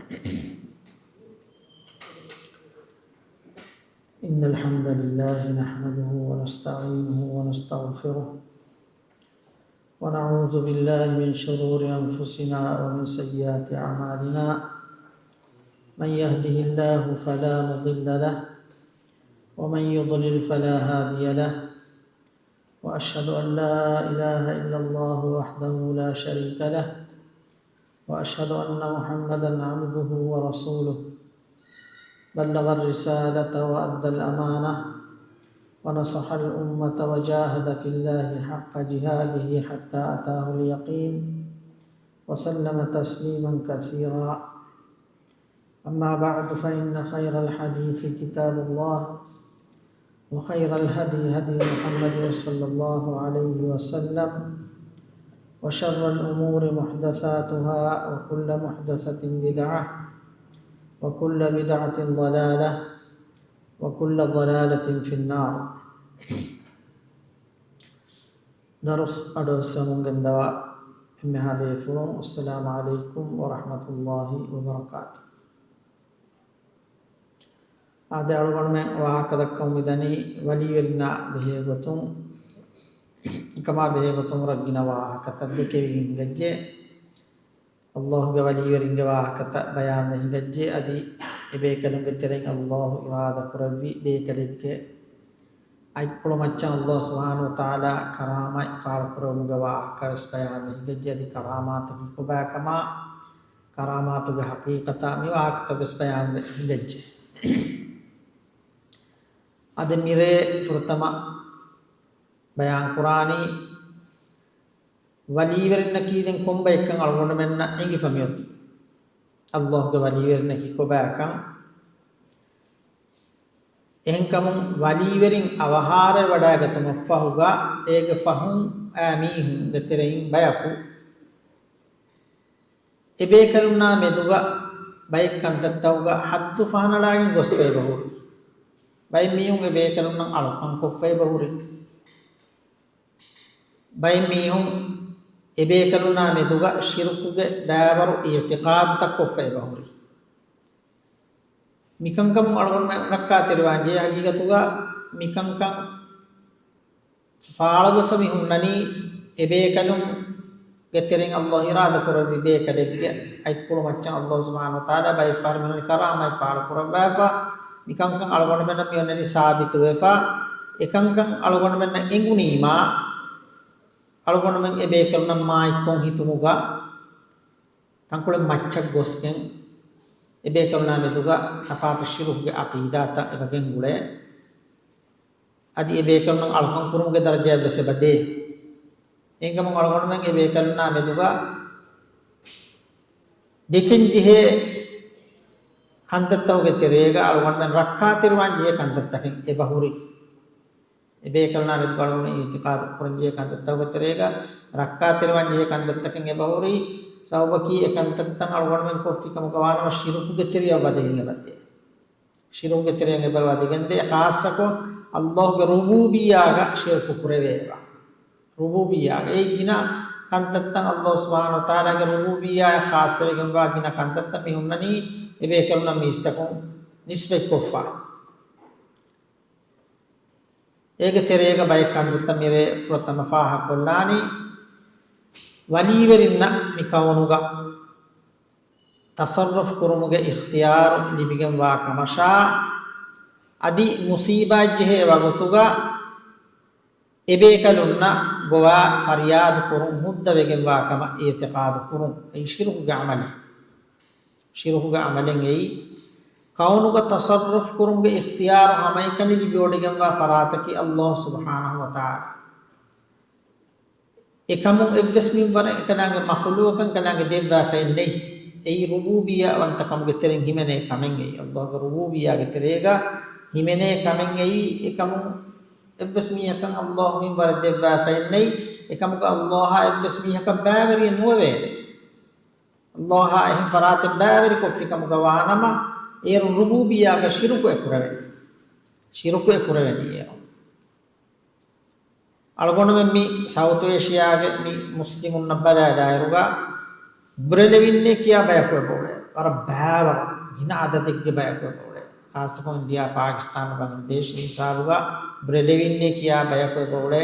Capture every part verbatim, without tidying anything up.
إن الحمد لله نحمده ونستعينه ونستغفره، ونعوذ بالله من شرور أنفسنا ومن سيئات أعمالنا. من يهده الله فلا مضل له، ومن يضلل فلا هادي له، وأشهد أن لا إله إلا الله وحده لا شريك له، وأشهد أن محمدا عبده ورسوله، بلغ الرسالة وأدى الأمانة، ونصح الأمة، وجاهد في الله حق جهاده حتى أتاه اليقين، وسلم تسليما كثيرا. أما بعد، فإن خير الحديث كتاب الله، وخير الهدي هدي محمد صلى الله عليه وسلم، وشر الأمور محدثاتها، وكل محدثة بدعة، وكل بدعة ضلالة، وكل ضلالة في النار. ދަރުސް އަޑުއައްސަމުން ގެންދަވާ އެންމެހާ ބޭފުޅުން، އައްސަލާމު ޢަލައިކުމް ވަރަޙްމަތުﷲި ވަބަރަކާތު. އާދެ، އަޅުގަނޑުމެން ވާހަކަ ދައްކަމުން މިދަނީ ވަލީވެރިންނާ ބެހޭގޮތުން، އެކަމާ ބެހޭގޮތުން ރަނގަޅު ވާހަކަތައް ދެކެވިގެން ހިނގައްޖެ. ﷲގެ ވަލީވެރިންގެ ވާހަކަތައް ބަޔާންވެ ހިނގައްޖެ. އަދި އެބޭކަލުންގެ ތެރެއިން ﷲ އިރާދަކުރެއްވި ބޭކަލެއްގެ އަތްޕުޅު މައްޗަށް ﷲ ސުބްޙާނަހޫ ވަތަޢާލާ ކަރާމާތް ފާޅުކުރެވުމުގެ ވާހަކަ ވެސް ބަޔާންވެ ހިނގައްޖެ. އަދި ކަރާމާތަކީ ކޮބާކަމާ، ކަރާމާތުގެ ޙަޤީޤަތާ މި ވާހަކަތައް ވެސް ބަޔާންވެ ހިނގައްޖެ. އަދި މިރޭ ފުރަތަމަ ބަޔާންކުރާނީ، ވަލީވެރިންނަކީ ދެން ކޮންބައެއްކަން އަޅުގަނޑުމެންނަށް އެނގިފަ މިއޮތީ. ﷲގެ ވަލީވެރިންނަކީ ކޮބާކަން. އެހެންކަމުން ވަލީވެރިން އަވަހާރަވެވަޑައިގަތުމަށްފަހުގަ، އޭގެ ފަހުން އައި މީހުންގެ ތެރެއިން ބަޔަކު، އެބޭކަލުންނާ މެދުގަ ބައެއް ކަންތައްތަކުގަ ޙައްދު ފަހަނަޅާގެން ގޮސްފައިބަ ހުރި. ބައެއް މީހުން އެބޭކަލުންނަށް އަޅުކަން ކޮށްފައިބަ ހުރި. ބައެއް މީހުން އެބޭކަލުންނާ މެދުގަ ޝިރުކުގެ ބައިވަރު އިޢުތިޤާދުތައް ކޮށްފައިބަ ހުރި. މިކަންކަމުން އަޅުގަނޑުމެން ރައްކާތެރިވާން ޖެހޭ. ޙަޤީޤަތުގަ މިކަންކަން ފާޅުވެފަ މި ހުންނަނީ، އެބޭކަލުންގެ ތެރެއިން ﷲ އިރާދަކުރެއްވި ބޭކަލެއްގެ އަތްޕުޅު މައްޗަށް ﷲ ސުބްޙާނަހޫ ވަތަޢާލާ ބައެއްފަހަރު މިހުންނަނީ ކަރާމާތް ފާޅުކުރައްވާފަ. މިކަންކަން އަޅުގަނޑުމެންނަށް މި އޮންނަނީ ސާބިތުވެފަ. އެކަންކަން އަޅުގަނޑުމެންނަށް އެނގުނީމާ، އަޅުގަނޑުމެން އެބޭކަލުންނަށް މާތްކޮށް ހިތުމުގަ ތަންކޮޅެއް މައްޗަށް ގޮސްގެން އެބޭކަލުންނާ މެދުގަ ތަފާތު ޝިރުކުގެ ޢަޤީދާތައް އެބަ ގެންގުޅޭ. އަދި އެބޭކަލުންނަށް އަޅުކަން ކުރުމުގެ ދަރަޖައެއް ވެސް އެބަ ދޭ. އެހެންކަމުން އަޅުގަނޑުމެން އެބޭކަލުންނާ މެދުގަ ދެކެން ޖެހޭ ކަންތައްތަކުގެ ތެރޭގަ އަޅުގަނޑުމެން ރައްކާތެރިވާން ޖެހޭ ކަންތައްތަކެއް އެބަ ހުރި. އެބޭކަލުންނާ މެދުގަ އަޅުގަނޑުމެން އިޢުތިޤާދު ކުރަންޖެހޭ ކަންތައްތަކުގެ ތެރޭގަ ރައްކާތެރިވާންޖެހޭ ކަންތައްތަކެއް އެބަހުރި. ސަބަބަކީ އެ ކަންތައްތައް އަޅުގަނޑުމެން ކޮށްފި ކަމުގަ ވާނަމަ ޝިރުކުގެ ތެރެއަށް ވަދެގެން އެބަދޭ. ޝިރުކުގެ ތެރެއަށް އެބަ ވަދެގެންދޭ. ޚާއްޞަކޮށް ﷲގެ ރުބޫބިއްޔާގަ ޝިރުކު ކުރެވޭ އެބަ. ރުބޫބިއްޔާގަ. އެއީ ގިނަ ކަންތައްތައް ﷲ ސުބްޙާނަހޫ ވަތަޢާލާގެ ރުބޫބިއްޔާއަށް ޚާއްޞަވެގެންވާ ގިނަ ކަންތައްތައް މި ހުންނަނީ އެބޭކަލުންނަށް މީސްތަކުން ނިސްބަތްކޮށްފަ. އޭގެ ތެރޭގަ ބައެއް ކަންތައްތައް މިރޭ ފުރަތަމަ ފާހަގަކޮށްލާނީ، ވަލީވެރިންނަށް މި ކައުނުގަ ތަޞައްރަފް ކުރުމުގެ އިޚްތިޔާރު ލިބިގެންވާ ކަމަށާ، އަދި މުޞީބާތް ޖެހޭ ވަގުތުގަ އެބޭކަލުންނަށް ގޮވާ ފަރިޔާދު ކުރުން ހުއްދަވެގެންވާ ކަމަށް އިޢުތިޤާދު ކުރުން. އެއީ ޝިރުކުގެ ޢަމަލެއް. ޝިރުކުގެ ޢަމަލެއް އެއީ، ކައުނުގަ ތަޞައްރަފް ކުރުމުގެ އިޚްތިޔާރު ހަމައެކަނި ލިބިވޮޑިގެންވާ ފަރާތަކީ ﷲ ސުބްޙާނަހޫ ވަތަޢާލާ. އެކަމުން އެއްވެސް މިންވަރެއް އެކަނާގެ މަޚުލޫޤަކަށް އެކަނާގެ ދެއްވާފައެއް ނެތް. އެއީ ރުބޫބިއްޔާވަންތަކަމުގެ ތެރެއިން ހިމެނޭ ކަމެއް އެއީ. ﷲގެ ރުބޫބިއްޔާގެ ތެރޭގަ ހިމެނޭ ކަމެއް އެއީ. އެކަމުން އެއްވެސް މީހަކަށް ﷲ މިންވަރެއް ދެއްވާފައެއް ނެތް. އެކަމުގަ ﷲއާ އެއްވެސް މީހަކަށް ބައިވެރިއެއް ނުވެވޭނެ. ﷲއާ އެހެން ފަރާތެއް ބައިވެރިކޮށްފި ކަމުގަ ވާނަމަ، އޭރުން ރުބޫބިއްޔާގަ ޝިރުކު އެކުރެވެނީ. ޝިރުކު އެކުރެވެނީ އޭރުން. އަޅުގަނޑުމެން މި ސައުތު އޭޝިޔާގެ މި މުސްލިމުންނަށް ބަލާލާއިރުގަ، ބްރެލެވިންނޭ ކިޔާ ބަޔަކު އެބައުޅޭ. ވަރަށް ބާވަރު ގިނަ އަދަދެއްގެ ބަޔަކު އެބައުޅޭ. ޚާއްޞަކޮށް އިންޑިއާ، ޕާކިސްތާން، ބަނގްލަދޭޝް މި ހިސާބުގަ ބުރެލެވިންނޭ ކިޔާ ބަޔަކު އެބައުޅޭ.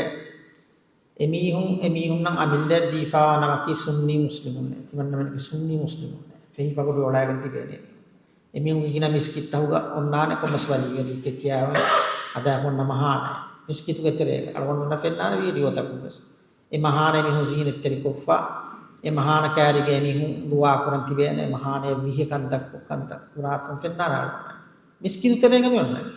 އެމީހުން، އެމީހުންނަށް އަމިއްލައަށް ދީފާވާ ނަމަކީ ސުންނީ މުސްލިމުންނޭ. ތިމަންނަމެންގެ ސުންނީ މުސްލިމުންނޭ. ފެހި ފަގުރު އޮޅާގެން ތިބޭނޭ. އެމީހުންގެ ގިނަ މިސްކިތްތަކުގަ އޮންނާނެ ކޮންމެސް ވަލީވެރިއެއްގެ ކިޔާވެ އަދާފަ އޮންނަ މަހާނަ. މިސްކިތުގެ ތެރޭގަ އަޅުގަނޑުމެންނަށް ފެންނާނެ ވީޑިއޯތަކުން ވެސް. އެ މަހާނަ އެމީހުން ޒީނަތްތެރިކޮށްފަ، އެ މަހާނަ ކާރީގަ އެމީހުން ދުޢާ ކުރަން ތިބޭނެ، އެ މަހާނަ ވިހެ ކަންތައް ކޮށް ކަންތައް ކުރާތަން ފެންނާނެ އަޅުގަނޑުމެން. މިސްކިތު ތެރޭގަ މި އޮންނަނީ.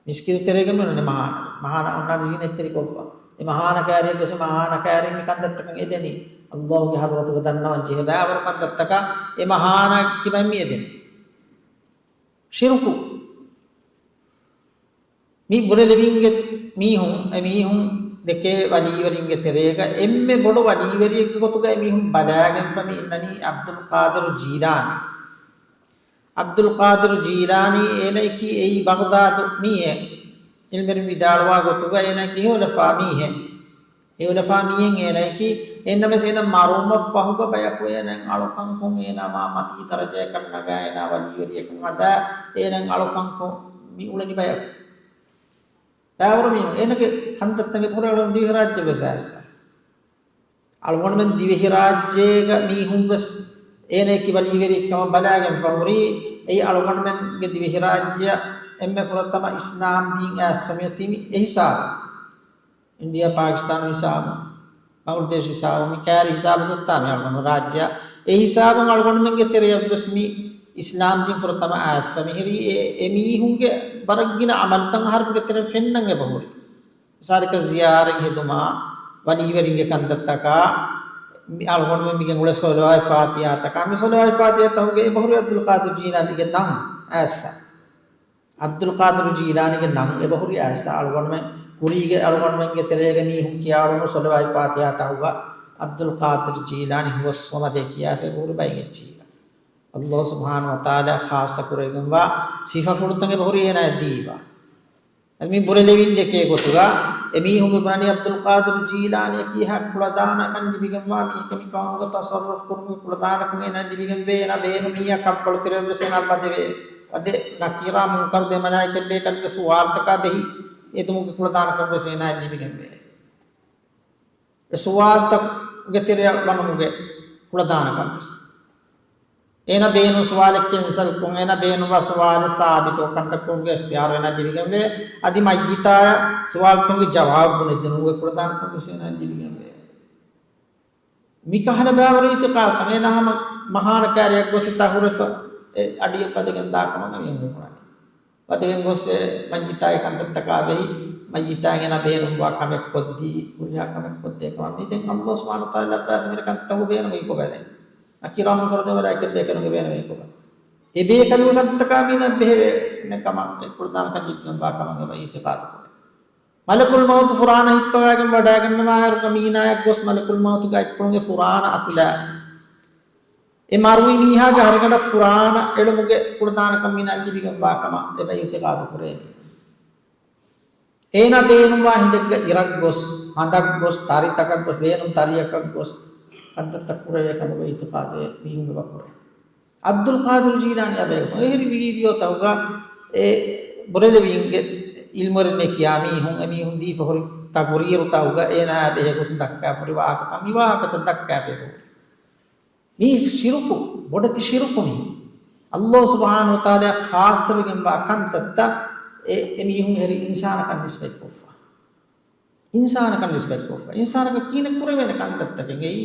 މިސްކިތު ތެރޭގަ މި އޮންނަނީ މަހާނަ. މަހާނަ އޮންނާނެ ޒީނަތްތެރިކޮށްފަ. އެ މަހާނަ ކާރިއަށް ގޮސް އެ މަހާނަ ކާރިން މި ކަންތައްތަކަށް އެދެނީ. ﷲ ގެ ޙަޟްރަތުގަ ދަންނަވަން ޖެހޭ ބާވަރު ކަންތައްތަކަށް އެ މަހާނަ ކިބައިން މި އެދެނީ. ޝިރުކު. މި ބުރެލެވިންގެ މީހުން، އެ މީހުން ދެކޭ ވަލީވެރިންގެ ތެރޭގަ އެންމެ ބޮޑު ވަލީވެރިއެއްގެ ގޮތުގަ އެ މީހުން ބަލާގެންފަ މި އިންނަނީ ޢަބްދުލް ޤާދިރު ޖީލާނީ. ޢަބްދުލް ޤާދިރު ޖީލާނީ އޭނައަކީ އެއީ ބަޣްދާދު މީހެއް. ޢިލްމުވެރިން ވިދާޅުވާ ގޮތުގަ އޭނައަކީ ހެޔޮލަފާ މީހެއް. ހެޔޮލަފާ މީހެއް އޭނައަކީ. އެހެންނަމަވެސް އޭނަ މަރުވުމަށްފަހުގަ ބަޔަކު އޭނައަށް އަޅުކަންކޮށް، އޭނަ މާ މަތީ ދަރަޖައަކަށް ނަގާ، އޭނަ ވަލީވެރިޔަކަށް ހަދާ، އޭނައަށް އަޅުކަންކޮށް މި އުޅެނި ބަޔަކު. ބާވަރު މީހުން އޭނަގެ ކަންތައްތައް އެބަހުރި އަޅުގަނޑު ދިވެހިރާއްޖެ ވެސް އައިސް. އަޅުގަނޑުމެން ދިވެހިރާއްޖޭގަ މީހުން ވެސް އޭނައަކީ ވަލީވެރިއެއްކަމަށް ބަލާގެން ފަހުރީ. އެއީ އަޅުގަނޑުމެންގެ ދިވެހިރާއްޖެއަށް އެންމެ ފުރަތަމަ އިސްލާމް ދީން އައިސްފަ މިއޮތީ މި އެ ހިސާބު. އިންޑިއާ ޕާކިސްތާނު ހިސާބު، ބަނގްލަދޭޝް ހިސާބު، މި ކާރި ހިސާބު ދޮއްތާ މި އަޅުގަނޑު ރާއްޖެއަށް. އެ ހިސާބުން އަޅުގަނޑުމެންގެ ތެރެޔަށްވެސް މި އިސްލާމް ދީން ފުރަތަމަ އައިސްފަ މިހިރީ. އެ، އެ މީހުންގެ ވަރަށް ގިނަ ޢަމަލުތައް އަހަރުމެންގެ ތެރެއިން ފެންނަން އެބަހުރި. މިސާލަކަށް ޒިޔާރަތް ހެދުމާ، ވަލީވެރިންގެ ކަންތައްތަކާ، މި އަޅުގަނޑުމެން މިގެން އުޅޭ ޞަލަވާތް ފާތިޙާތަކާ، މި ޞަލަވާތް ފާތިޙާތަކުގެ އެބަހުރި ޢަބްދުލް ޤާދިރު ޖީލާނީގެ ނަން އައިސްފަ. ޢަބްދުލް ޤާދިރު ޖީލާނީގެ ނަން އެބަހުރި އައިސްފަ. އަޅުގަނޑުމެން ކުރީގެ އަޅުގަނޑުމެންގެ ތެރޭގެ މީހުން ކިޔާ އުޅުނު ޞަލަވާތް ފާތިޙާތަކުގަ ޢަބްދުލް ޤާދިރު ޖީލާނީ ހުވައްސަމަދޭ ކިޔާފަ އެބަހުރި ބައެއް އެއްޗީގަ. ﷲ ސުބްޙާނަހޫ ވަތަޢާލާ ޚާއްޞަ ކުރެވިގެންވާ ސިފަފުޅުތައް އެބަހުރި އޭނާއަށް ދީފަ. އަދި މި ބުރެލެވިން ދެކޭ ގޮތުގަ އެމީހުން މި ބުނަނީ ޢަބްދުލް ޤާދިރު ޖީލާނީއަކީ ހަ ކުޅަދާނަކަން ލިބިގެންވާ މީހަކަށް، މި ކައުމުގަ ތަޞައްރުފު ކުރުމުގެ ކުޅަދާނަކަން އޭނާ ލިބިގެންވޭ. އޭނާ ބޭނުމިއްޔާ ކަށްވަޅު ތެރެއަށްވެސް އޭނާ ވަދެވޭ. ވަދެ ނަކީރާ މުންކަރު ދެ މަލާއިކަތް ބޭކަލުންގެ ސުވާލުތަކާ ބެހި އެދުމުގެ ކުޅަދާނަކަން ވެސް އޭނާ ލިބިގެންވޭ. އެ ސުވާލުތަކުގެ ތެރެއަށް ވަނުމުގެ ކުޅަދާނަކަން ވެސް. އޭނަ ބޭނުން ސުވާލެއް ކެންސަލްކޮށް، އޭނަ ބޭނުންވާ ސުވާލެއް ސާބިތުކޮށް ކަންތައް ކުރުމުގެ އިޚްތިޔާރު އޭނަ ލިބިގެންވޭ. އަދި މައްޔިތާޔަށް ސުވާލުތަކުގެ ޖަވާބު ބުނެދިނުމުގެ ކުޅަދާނަކަން ވެސް އޭނަ ލިބިގެންވޭ. މިކަހަލަ ބާވަރު އިޢުތިޤާދުތައް އޭނަ ހަމަ މަހާނަ ކާރިއަށް ގޮސް ތަހުރެފަ އެ އަޑިއަށް ވަދެގެން ދާކަމަށް އެމީހުން ބުނަނީ. ވަދެގެން ގޮސް އެ މައްޔިތާގެ ކަންތައްތަކާ ބެހި، މައްޔިތާ އޭނަ ބޭނުންވާ ކަމެއް ކޮށްދީ، ހުރިހާ ކަމެއް ކޮށްދޭ ކަމަށް. މި ދެން ﷲ ސުބްޙާނަހޫ ވަތަޢާލާ ބާފަ މިރަ ކަންތައް ތަހު ބޭނުމީ ކޮބާ ދެން؟ ނަކީރާ މުންކަރު ދެ މަލާއިކަ ބޭކަލުންގެ ބޭނުމީ ކޮބާ؟ އެ ބޭކަލުންގެ ކަންތައްތަކާ މީނަ ބެހެވޭ ކަމަށް އެ ކުޅަދާނަކަން ލިބިގެންވާ ކަމަށް އެބަ އިޢުތިޤާދު ކުރޭ. މަލަކުލް މައުތު ފުރާނަ ހިއްޕަވާގެން ވަޑާގަންނަވާއިރުގަ މީނާއަށް ގޮސް މަލަކުލް މައުތުގެ އަތްޕުޅުންގެ ފުރާނަ އަތުލާ، އެ މަރުވި މީހާގެ ހަރުގަނޑަށް ފުރާނަ އެޅުމުގެ ކުޅަދާނަކަން މީނާ ލިބިގެންވާ ކަމަށް އެބަ އިޢުތިޤާދު ކުރޭނީ. އޭނާ ބޭނުންވާ ހިނދެއްގަ އިރަށް ގޮސް، ހަނދަށް ގޮސް، ތަރިތަކަށް ގޮސް، ބޭނުން ތަރިއަކަށް ގޮސް، ކަންތައްތައް ކުރެވޭ ކަމުގެ އިޢުތިޤާދު އެ މީހުން އެބަ ކުރޭ. ޢަބްދުލް ޤާދިރު ޖީލާނީ އަބައިގަތުން އެހެރި ވީޑިއޯތަކުގަ އެ ބުރެލެވިންގެ އިލްމުވެރިންނޭ ކިޔާ މީހުން، އެމީހުން ދީފަ ހުރި ތަޤުރީރުތަކުގަ އޭނާ ބެހޭ ގޮތުން ދައްކާފަ ހުރި ވާހަކަތައް، މި ވާހަކަތައް ދައްކާފަ ހުރި. މީ ޝިރުކު، ބޮޑެތި ޝިރުކު މީ. ﷲ ސުބްޙާނަހޫ ވަތަޢާލާ ޚާއްޞަވެގެންވާ ކަންތައްތައް އެ، އެމީހުން އެހެރީ އިންސާނަކަށް ނިސްބަތްކޮށްފަ. އިންސާނަކަށް ނިސްބަތްކޮށްފަ. އިންސާނަކަށް ކިހިނެއް ކުރެވޭނެ ކަންތައްތަކެއް އެއީ؟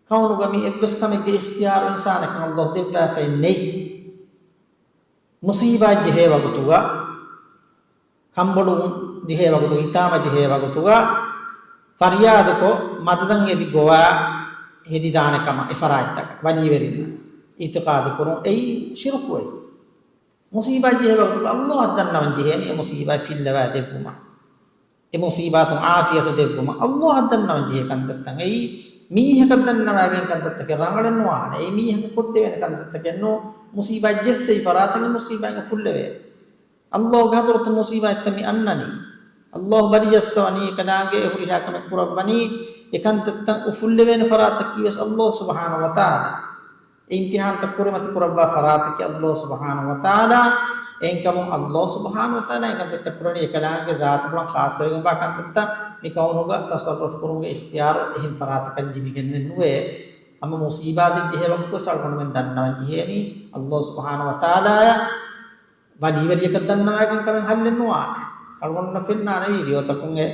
ކައުނުގަ މި އެއްވެސް ކަމެއްގެ އިޚްތިޔާރު އިންސާނަކަށް ﷲ ދެއްވާފައެއް ނެތް. މުޞީބާތް ޖެހޭ ވަގުތުގަ، ކަންބޮޑުވުން ޖެހޭ ވަގުތު، ހިތާމަ ޖެހޭ ވަގުތުގަ ފަރިޔާދުކޮށް، މަދަދަށް އެދި ގޮވާ ހެދިދާނެ ކަމަށް އެ ފަރާތްތަކަށް ވަލީވެރިންނަށް އިޢުތިޤާދު ކުރުން އެއީ ޝިރުކު އެއީ. މުޞީބާތް ޖެހޭ ވަގުތުގަ ﷲ އަށް ދަންނަވަން ޖެހޭނީ އެ މުޞީބާތް ފިއްލަވާ ދެއްވުމަށް. އެ މުޞީބާތުން ޢާފިޔަތު ދެއްވުމަށް ﷲ އަށް ދަންނަވަން ޖެހޭ ކަންތައްތައް އެއީ. މީހަކަށް ދަންނަވާގެން ކަންތައްތަކެއް ރަނގަޅެއް ނުވާނެ. އެއީ މީހަކަށް ކޮށްދެވޭނެ ކަންތައްތަކެއް ނޫން. މުޞީބާތް ޖެއްސެވި ފަރާތަކުން މުޞީބާތް އުފުއްލެވޭ. ﷲ ގެ ޙަޟްރަތުން މުޞީބާތްތައް މި އަންނަނީ. ﷲ ބަލިޖައްސަވަނީ، އެކަނާގެ އެ ހުރިހާ ކަމެއް ކުރައްވަނީ، އެ ކަންތައްތައް އުފުއްލެވޭނެ ފަރާތަކީ ވެސް ﷲ ސުބްޙާނަހޫ ވަތަޢާލާ. އިމްތިހާންތައް ކުރިމަތި ކުރައްވާ ފަރާތަކީ ﷲ ސުބްޙާނަހޫ ވަތަޢާލާ. އެހެންކަމުން ﷲ ސުބްޙާނަހޫ ވަތަޢާލާ އެކަންތައްތައް ކުރަނީ އެކަލާނގެ ޒާތުފުޅަށް ޚާއްޞަވެގެންވާ ކަންތައްތައް. މި ކައުނުގަ ތަޞައްރުފު ކުރުމުގެ އިޚްތިޔާރު އެހެން ފަރާތަކަށް ލިބިގެންނެއް ނުވޭ. ހަމަ މުޞީބާތެއް ޖެހޭ ވަގުތުވެސް އަޅުގަނޑުމެން ދަންނަވަން ޖެހޭނީ ﷲ ސުބްޙާނަހޫ ވަތަޢާލާއަށް. ވަލީވެރިޔަކަށް ދަންނަވާގެން ކަމެއް ހައްލެއް ނުވާނެ. އަޅުގަނޑުންނަށް ފެންނާނެ ވީޑިއޯތަކުން އެ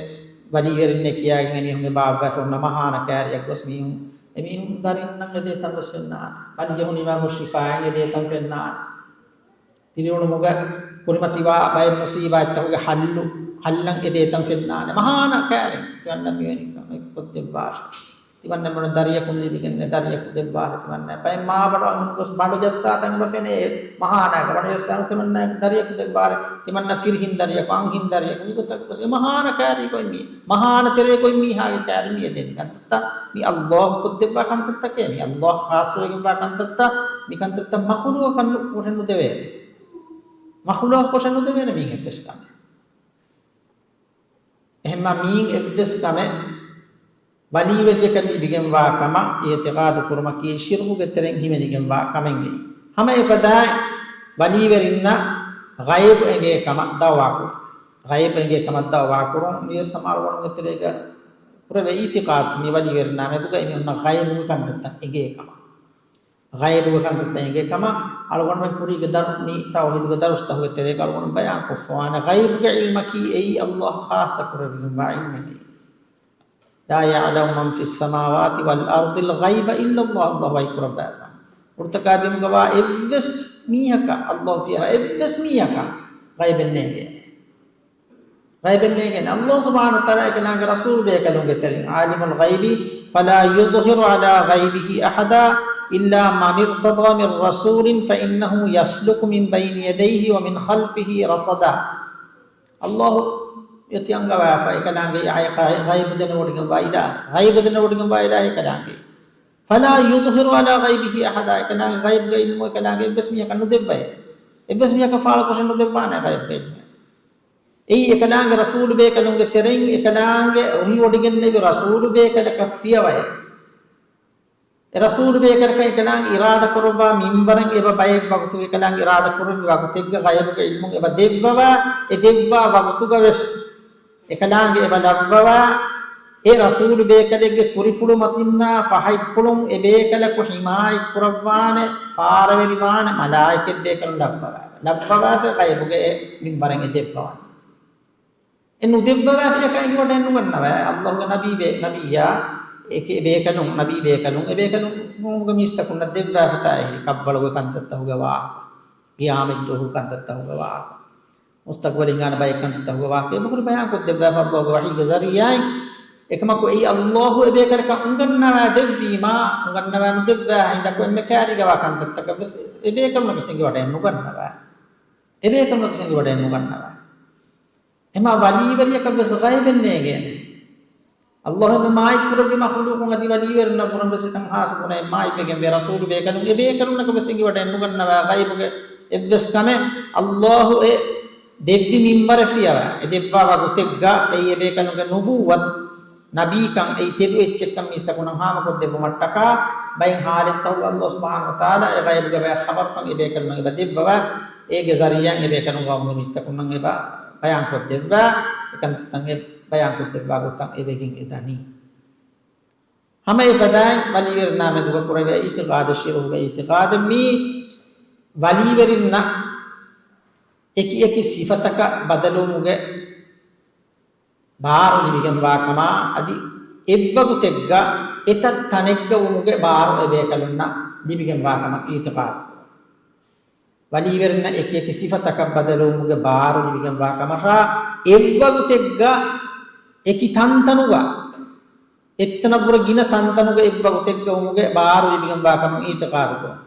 ވަލީވެރިންނޭ ކިޔާގެން އެމީހުން އެބަ އައްވާފަ އޮންނަ މަހާނަ ކައިރިއަށް ގޮސް މީހުން، އެމީހުން ދަރިންނަށް އެދޭތަން ވެސް ފެންނާނެ. ބަލި ޖެހުނީމާ ގޮސް ޝިފާއިން އެދޭތަން ފެންނާނެ. ދިރިއުޅުމުގަ ކުރިމަތިވާ ބައެއް މުޞީބާތްތަކުގެ ހައްލު، ހައްލަށް އެދޭތަން ފެންނާނެ. މަހާނަ ކައިރިން ތިމަންނަ މިވެނި ކަމެއް ކޮށްދެއްވާށެ. ތިމަންނަ މޮޅު ދަރިޔަކުން ލިބިގެންނެ ދަރިޔަކު ދެއްވާށެ ތިމަންނަ. ބައެއް މާބަނޑު އަންހެނުން ގޮސް ބަނޑު ޖައްސާތަން އެބަ ފެނޭ މަހާނައަކަށް. ބަނޑު ޖައްސާނު ތިމަންނަ ދަރިޔަކު ދެއްވާށެ. ތިމަންނަ ފިރިހެން ދަރިޔަކު، އަންހެން ދަރިޔަކު، މިގޮތަށް ގޮސް އެ މަހާނަ ކައިރީ ކޮއެއް މީ، މަހާނަ ތެރޭ ކޮއެއް މީހާގެ ކައިރި މި އެދެން ކަންތައްތައް މި ﷲ ކޮށްދެއްވާ ކަންތައްތަކޭ. މި ﷲ ޚާއްޞަވެގެންވާ ކަންތައްތައް. މި ކަންތައްތައް މަޚުލޫޤަކަށް ކޮށެއް ނުދެވޭނެ. މަޚުލޫޤަކަށް ކޮށެއް ނުދެވޭނެ މީން އެއްވެސް ކަމެއް. އެހެންމާ މީން އެއްވެސް ކަމެއް ވަލީވެރިޔަކަށް ލިބިގެންވާ ކަމަށް އިޢުތިޤާދު ކުރުމަކީ ޝިރުކުގެ ތެރެއިން ހިމެނިގެންވާ ކަމެއް އެއީ. ހަމަ އެފަދައިން ވަލީވެރިންނަށް ޣައިބު އެނގޭ ކަމަށް ދަޢުވާ ކުރުން. ޣައިބު އެނގޭ ކަމަށް ދަޢުވާ ކުރުން. މިވެސް ހަމަ އަޅުގަނޑުގެ ތެރޭގަ ކުރެވޭ އިޢުތިޤާދު މި ވަލީވެރިންނާ މެދުގައި މި އޮންނަ ޣައިބުގެ ކަންތައްތައް އެނގޭ ކަމަށް. ޣައިބުގެ ކަންތައްތައް އެނގޭ ކަމަށް އަޅުގަނޑުމެން ކުރީގެ ދަރު-، މި ތައުޙީދުގެ ދަރުސްތަކުގެ ތެރޭގަ އަޅުގަނޑު ބަޔާން ކޮށްފަވާނެ. ޣައިބުގެ ޢިލްމަކީ އެއީ ﷲ ޚާއްޞަ ކުރެވިގެންވާ ޢިލްމެއް. لا يعلم من في السماوات والأرض الغيب إلا الله. ﷲ ވަޙީ ކުރައްވާފަ. ހުރުތަކާ ބިމުގަވާ އެއްވެސް މީހަކަށް، ﷲ ފިޔަވާ އެއްވެސް މީހަކަށް ޣައިބެއް ނޭނގޭނެ. ޣައިބެއް ނޭނގޭނެ. ﷲ ސުބްޙާނަހޫ ވަތަޢާލާ އެކަލާނގެ ރަސޫލު ބޭކަލުންގެ ތެރެއިން، عالم الغيب فلا يظهر على غيبه أحدا إلا من ارتضى من رسول فإنه يسلك من بين يديه ومن خلفه رصدا. ﷲ އޮތީ އަންގަވާފަ އެކަލާނގެ އާ ޣައިބު ދެނެވޮޑިގެންވާ އިލާހު، ޣައިބު ދެނެވޮޑިގެންވާ އިލާހު އެކަލާނގެ. فلا يظهر على غيبه أحدا، އެކަލާނގެ ޣައިބުގެ ޢިލްމު އެކަލާނގެ އެއްވެސް މީހަކަށް ނުދެއްވައޭ. އެއްވެސް މީހަކަށް ފާޅުކޮށެއް ނުދެއްވާނެ ޣައިބުގެ ޢިލްމެއް. އެއީ އެކަލާނގެ ރަސޫލު ބޭކަލުންގެ ތެރެއިން އެކަލާނގެ ރުހިވޮޑިގެންނެވި ރަސޫލު ބޭކަލަކަށް ފިޔަވައޭ. އެ ރަސޫލު ބޭކަލަކަށް އެކަލާނގެ އިރާދަ ކުރައްވާ މިންވަރެއް އެބަ ބައެއް ވަގުތުގެ އެކަލާނގެ އިރާދަ ކުރެއްވި ވަގުތެއްގަ ޣައިބުގެ ޢިލްމު އެބަ ދެއްވަވާ، އެ ދެއްވާ ވަގުތުގަ ވެސް އެކަލާނގެ އެބަ ލައްވަވާ، އެ ރަސޫލު ބޭކަލެއްގެ ކުރިފުޅު މަތިންނާ ފަހަތްޕުޅުން އެ ބޭކަލަކު ޙިމާޔަތް ކުރައްވާނެ، ފާރަވެރިވާނެ މަލާއިކަތް ބޭކަލުން ލައްވަވާ، ލައްވަވާފަ ޣައިބުގެ އެ މިންވަރެއް އެ ދެއްވަވާނެ. އެ ނުދެއްވަވާފިޔަކަށް އެނގިވަޑައެއް ނުގަންނަވާ. ﷲގެ ނަބީ ބޭ-، ނަބިއްޔާ އެކެ ބޭކަލުން، ނަބީ ބޭކަލުން، އެ ބޭކަލުން ޤައުމުގެ މީސްތަކުންނަށް ދެއްވާފަތާ އެހެރި ކަށްވަޅުގެ ކަންތައްތަކުގެ ވާހަކަ، ޤިޔާމަތްދުވަހުގެ ކަންތައްތަކުގެ ވާހަކަ، މުސްތަޤްބަލް ހިނގާނެ ބައެއް ކަންތައްތަކުގެ ވާހަކަ އެބަހުރި ބަޔާންކޮށްދެއްވާފަ ﷲގެ ވަޙީގެ ޒަރީޢާއިން. އެކަމަކު އެއީ ﷲ އެބޭކަލަކަށް އުނގަންނަވާ ދެއްވީމާ، އުނގަންނަވާ ނުދެއްވާ ހިނދަކު އެންމެ ކައިރީގަވާ ކަންތައްތަކަށްވެސް އެބޭކަލުންނަކަށް އެނގިވަޑައެއް ނުގަންނަވާ. އެބޭކަލުންނަކަށް އެނގިވަޑައެއް ނުގަންނަވާ. އެމާ ވަލީވެރިޔަކަށްވެސް ޣައިބެއް ނޭނގޭނެ. ﷲ އެންމެ މާތްކުރެއްވި މަޚުލޫޤުން އަދި ވަލީވެރިންނަށްވުރެން ވެސް އެތަން ހާސް ބުނެ މާތްވެގެންވޭ. ރަސޫލު ބޭކަލުން އެބޭކަލުންނަކަށް ވެސް އެނގިވަޑައެއް ނުގަންނަވާ ޣައިބުގެ އެއްވެސް ކަމެއް. ﷲ އެ ދެއްވި މިންވަރެއް ފިޔަވާ، އެ ދެއްވާ ވަގުތެއްގަ އެއީ އެބޭކަލުންގެ ނުބުއްވަތު ނަބީކަން އެއީ ތެދު އެއްޗެއްކަން މީސްތަކުންނަށް ހާމަކޮށްދެއްވުމަށްޓަކާ ބައެއް ހާލަތްތަކުގަ ﷲ ސުބްޙާނަހޫ ވަތަޢާލާ އެ ޣައިބުގެ ބައެއް ޚަބަރުތައް އެބޭކަލުންނަށް އެބަ ދެއްވަވާ، އޭގެ ޒަރީޢާއިން އެބޭކަލުން ޤައުމުގެ މީސްތަކުންނަށް އެބަ ބަޔާންކޮށްދެއްވާ، އެކަންތައްތައް އެ ބަޔާންކޮށްދެއްވާ ގޮތަށް އެ ވެގެން އެ ދަނީ. ހަމަ އެ ފަދައިން ވަލީވެރިންނާ މެދުގަ ކުރެވޭ އިޢުތިޤާދު، ޝިރުކުގެ އިޢުތިޤާދެއް މީ ވަލީވެރިންނަށް އެކި އެކި ސިފަތަކަށް ބަދަލުވުމުގެ ބާރު ލިބިގެންވާ ކަމާ، އަދި އެއްވަގުތެއްގަ އެތައް ތަނެއްގަ ވުމުގެ ބާރު އެބޭކަލުންނަށް ލިބިގެންވާ ކަމަށް އިޢުތިޤާދު ކުރުން. ވަލީވެރިންނަށް އެކި އެކި ސިފަތަކަށް ބަދަލުވުމުގެ ބާރު ލިބިގެންވާ ކަމަށާ، އެއްވަގުތެއްގަ އެކި ތަންތަނުގަ އެއްތަނަށްވުރެ ގިނަ ތަންތަނުގަ އެއްވަގުތެއްގަ ވުމުގެ ބާރު ލިބިގެންވާ ކަމަށް އިޢުތިޤާދު ކުރުން.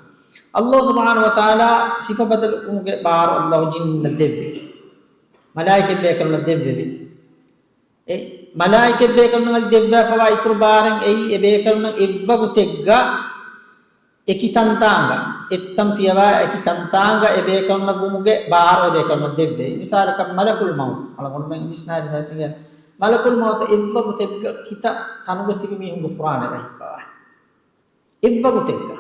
ﷲ ސުބްޙާނަހޫ ވަތަޢާލާ ސިފަ ބަދަލުވުމުގެ ބާރު ﷲ ޖިންނަށް ދެއްވި. މަލާއިކަތް ބޭކަލުންނަށް ދެއްވެވި. އެ މަލާއިކަތް ބޭކަލުންނަށް އަދި ދެއްވާފަވާ އިތުރު ބާރެއް އެއީ އެ ބޭކަލުންނަށް އެއްވަގުތެއްގަ އެކި ތަންތާނގަ، އެއްތަން ފިޔަވާ އެކި ތަންތާނގަ އެ ބޭކަލުންނަށް ވުމުގެ ބާރު އެ ބޭކަލުންނަށް ދެއްވޭ. މިސާލަކަށް މަލަކުލް މައުތު. އަޅުގަނޑުމެން ވިސްނާލި މައިސިގެ މަލަކުލް މައުތު އެއްވަގުތެއްގަ ކިތައް ތަނުގަ ތިބި މީހުންގެ ފުރާނަ އެބަ ހިއްޕަވާ. އެއްވަގުތެއްގަ.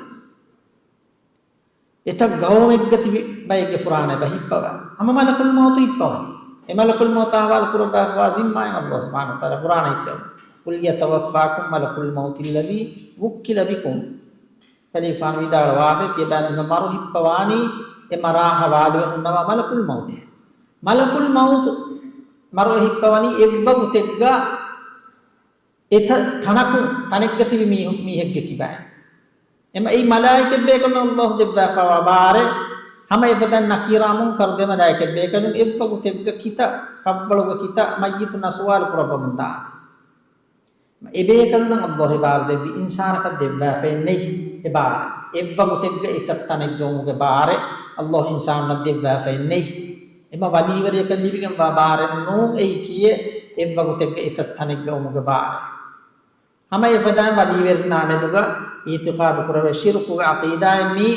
އެތައް ގައުމެއްގަ ތިބި ބައެއްގެ ފުރާނަ އެބަ ހިއްޕަވާ. ހަމަ މަލަކުލް މައުތު ހިއްޕަވަނީ. އެ މަލަކުލް މައުތާ ހަވާލު ކުރައްވާފަވާ ޒިންމާއެއް ﷲ ސުބްޙާނަހޫ ވަތަޢާލާ ފުރާނަ ހިއްޕެވުނު. قُلْ يَتَوَفَّاكُم مَّلَكُ الْمَوْتِ الَّذِي وُكِّلَ بِكُمْ. ބަލިފާނު ވިދާޅުވާށޭ، ތިޔަބައިމީހުންގެ މަރު ހިއްޕަވާނީ އެ މަރާ ހަވާލުވެ ހުންނަވާ މަލަކުލް މައުތެއް. މަލަކުލް މައުތު މަރު ހިއްޕަވަނީ އެއްވަގުތެއްގަ އެތަ-، ތަނަކުން ތަނެއްގަ ތިބި މީހު-، މީހެއްގެ ކިބައިން. އެމަ އެއީ މަލާއިކަތް ބޭކަލުން ﷲ ދެއްވާފަވާ ބާރެއް. ހަމަ އެފަދައިން ނަކީރާ މުންކަރު ދެ މަލާއިކަތް ބޭކަލުން އެއްވަގުތެއްގަ ކިތައް ކަށްވަޅުގަ ކިތައް މައްޔިތުންނާ ސުވާލު ކުރައްވަމުން ދާނެ. އެ ބޭކަލުންނަށް ﷲ އެ ބާރު ދެއްވި އިންސާނަކަށް ދެއްވާފައެއް ނެތް އެ ބާރެއް. އެއްވަގުތެއްގަ އެތައް ތަނެއްގަ އުމުގެ ބާރެއް ﷲ އިންސާނުންނަށް ދެއްވާފައެއް ނެތް. އެމަ ވަލީވެރިޔަކަށް ލިބިގެންވާ ބާރެއް ނޫން އެއީކީއެއް އެއްވަގުތެއްގަ އެތައް ތަނެއްގަ އުމުގެ ބާރެއް. ހަމަ އެފަދައިން ވަލީވެރިންނާ މެދުގަ އިއްތިޤާދު ކުރެވޭ ޝިރުކުގެ ޢަޤީދާއެއް މީ،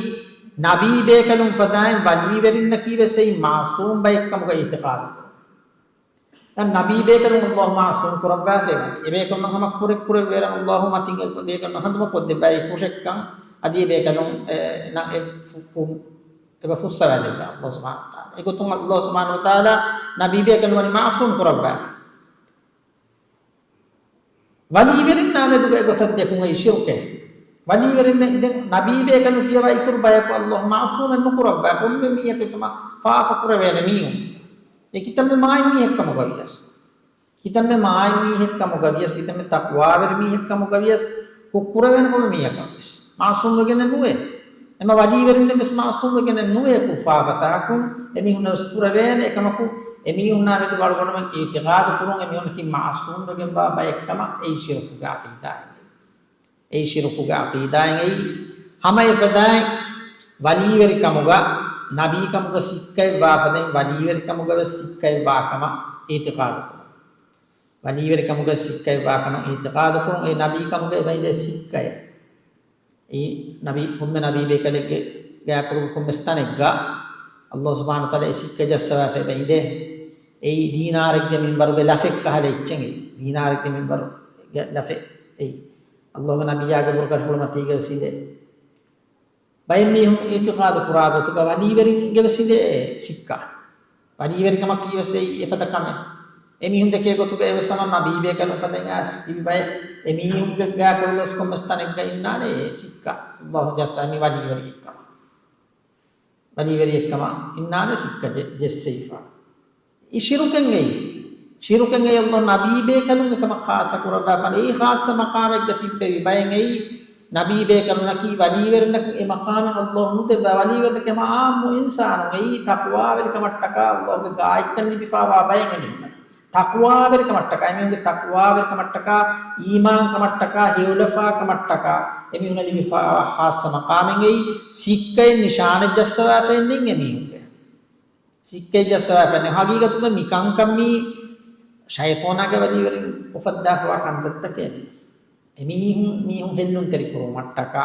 ނަބީ ބޭކަލުން ފަދައިން ވަލީވެރިންނަކީ ވެސް އެއީ މަޢުޞޫމް ބައެއް ކަމުގަ އިއްތިޤާދު ކުރުން. ދެން ނަބީ ބޭކަލުން ﷲ މަޢުޞޫމް ކުރައްވާފައިވަނީ. އެ ބޭކަލުންނަށް ހަމަ ކުރެއް ކުރެއްވިއިރަށް ﷲ މަތިން އެ ބޭކަލުންނަށް ހަނދުމަކޮށްދެއްވާ އެ ކުށެއްކަން އަދި އެ ބޭކަލުން އެ ނަން އެ ފު-، އެބަ ފުއްސަވާލެއްވާ ﷲ ސުބްޙާނަހޫ ވަތަޢާލާ. އެގޮތުން ﷲ ސުބްޙާނަހޫ ވަތަޢާލާ ނަބީ ބޭކަލުން ވަނީ މަޢުޞޫމް ކުރައްވާފަ. ވަލީވެރިންނާ މެދުގަ އެގޮތަށް ދެކުން އެއީ ޝިރުކެއް. ވަލީވެރިންނެއް ދެން ނަބީ ބޭކަލުން ފިޔަވާ އިތުރު ބަޔަކު ﷲ މަޢުޞޫމެއް ނުކުރައްވާ. ކޮންމެ މީހަކު ސަމާ ފާފަ ކުރެވޭނެ މީހުން. އެ ކިތަންމެ މާތް މީހެއް ކަމުގަ ވިޔަސް. ކިތަންމެ މާތް މީހެއް ކަމުގަ ވިޔަސް، ކިތަންމެ ތަޤްވާވެރި މީހެއް ކަމުގަ ވިޔަސް، ކުށް ކުރެވޭނެ ކޮންމެ މީހަކަށް ވެސް. މަޢުޞޫމް ވެގެނެއް ނުވޭ. އެމަ ވަލީވެރިންނެއް ވެސް މަޢުޞޫމް ވެގެނެއް ނުވޭ. ކުށް ފާފަތަކުން އެމީހުންނަށް ވެސް ކުރެވޭނެ. އެކަމަކު، އެމީހުންނާ މެދުގަ އަޅުގަނޑުމެން އިޢުތިޤާދު ކުރުން، އެމީހުންނަކީ މަޢުޞޫމް ވެގެންވާ ބައެއް ކަމަށް އެއީ ޝިރުކުގެ ޢަޤީދާއެއް. އެއީ ޝިރުކުގެ ޢަޤީދާއެއް އެއީ. ހަމަ އެފަދައިން ވަލީވެރިކަމުގަ، ނަބީކަމުގަ ސިއްކައެއް ވާ ފަދައިން ވަލީވެރިކަމުގަ ވެސް ސިއްކައެއް ވާ ކަމަށް އިޢުތިޤާދު ކުރުން. ވަލީވެރިކަމުގަ ސިއްކައެއް ވާ ކަމަށް އިޢުތިޤާދު ކުރުން. އެ ނަބީކަމުގަ އެބައިނދޭ ސިއްކައެއް. އެއީ ނަބީ، ކޮންމެ ނަބީ ބޭކަލެއްގެ ގާކުރު ކޮންމެސް ތަނެއްގަ ﷲ ސުބްޙާނަހޫ ވަތަޢާލާ އެ ސިއްކަ ޖައްސަވާފަ އެބައިނދޭ. އެއީ ދީނާރެއްގެ މިންވަރުގެ ލަފެއް ކަހަލަ އެއްޗެއް އެއީ. ދީނާރެއްގެ މިންވަރުގެ ލަފެއް އެއީ. ﷲގެ ނަބިއްޔާގެ ބުރުގަ ފުޅުމަތީގަ ވެސް އިނދޭ. ބައެއް މީހުން އިޢުތިޤާދު ކުރާ ގޮތުގަ ވަލީވެރިންގެ ވެސް އިނދޭ ސިއްކަ. ވަލީވެރިކަމަކީ ވެސް އެއީ އެފަދަ ކަމެއް. އެމީހުން ދެކޭ ގޮތުގަ އެވެސް ހަމަ ނަބީ ބޭކަލުން ފަދައިން އައިސް ތިބި ބައެއް އެމީހުންގެ ގާކޮޅުގަސް ކޮންމެސް ތަނެއްގަ އިންނާނެ އެ ސިއްކަ. ﷲ ޖައްސާ މި ވަލީވެރިއެއްކަމަށް. ވަލީވެރިއެއްކަމަށް އިންނާނެ ސިއްކަ ޖެ-، ޖެއްސެވިފަ. އެއީ ޝިރުކެއް އެއީ. ޝިރުކެއް އެއީ ﷲ ނަބީ ބޭކަލުން އެކަމަށް ޚާއްޞަ ކުރައްވާފަން. އެއީ ޚާއްޞަ މަޤާމެއްގަ ތިއްބެވި ބައެއް އެއީ. ނަބީ ބޭކަލުންނަކީ ވަލީވެރިންނަކު އެ މަޤާމެއް ﷲ ނުދެއްވާ. ވަލީވެރިންނަކީ ހަމަ ޢާއްމު އިންސާނުން އެއީ ތަޤްވާވެރިކަމަށްޓަކާ ﷲގެ ގާތްކަން ލިބިފާވާ ބައެއް އެމީހުން. ތަޤްވާވެރިކަމަށްޓަކާ، އެމީހުންގެ ތަޤްވާވެރިކަމަށްޓަކާ، އީމާންކަމަށްޓަކާ، ހެޔޮލަފާކަމަށްޓަކާ، އެމީހުންނަށް ލިބިފާވާ ޚާއްޞަ މަޤާމެއް އެއީ. ސިއްކައެއް ނިޝާނެއް ޖައްސަވާފައެއް ނެތް އެމީހުންގެ. ސިއްކައެއް ޖައްސަވާފައެއް ނެތް. ހަގީގަތުގަ މި ކަންކަން މީ ޝައިޠާނާގެ ވަލީވެރިން އުފައްދާފަވާ ކަންތައްތަކެއް. އެމީހުން، މީހުން ހެއްލުންތެރިކުރުމަށްޓަކާ،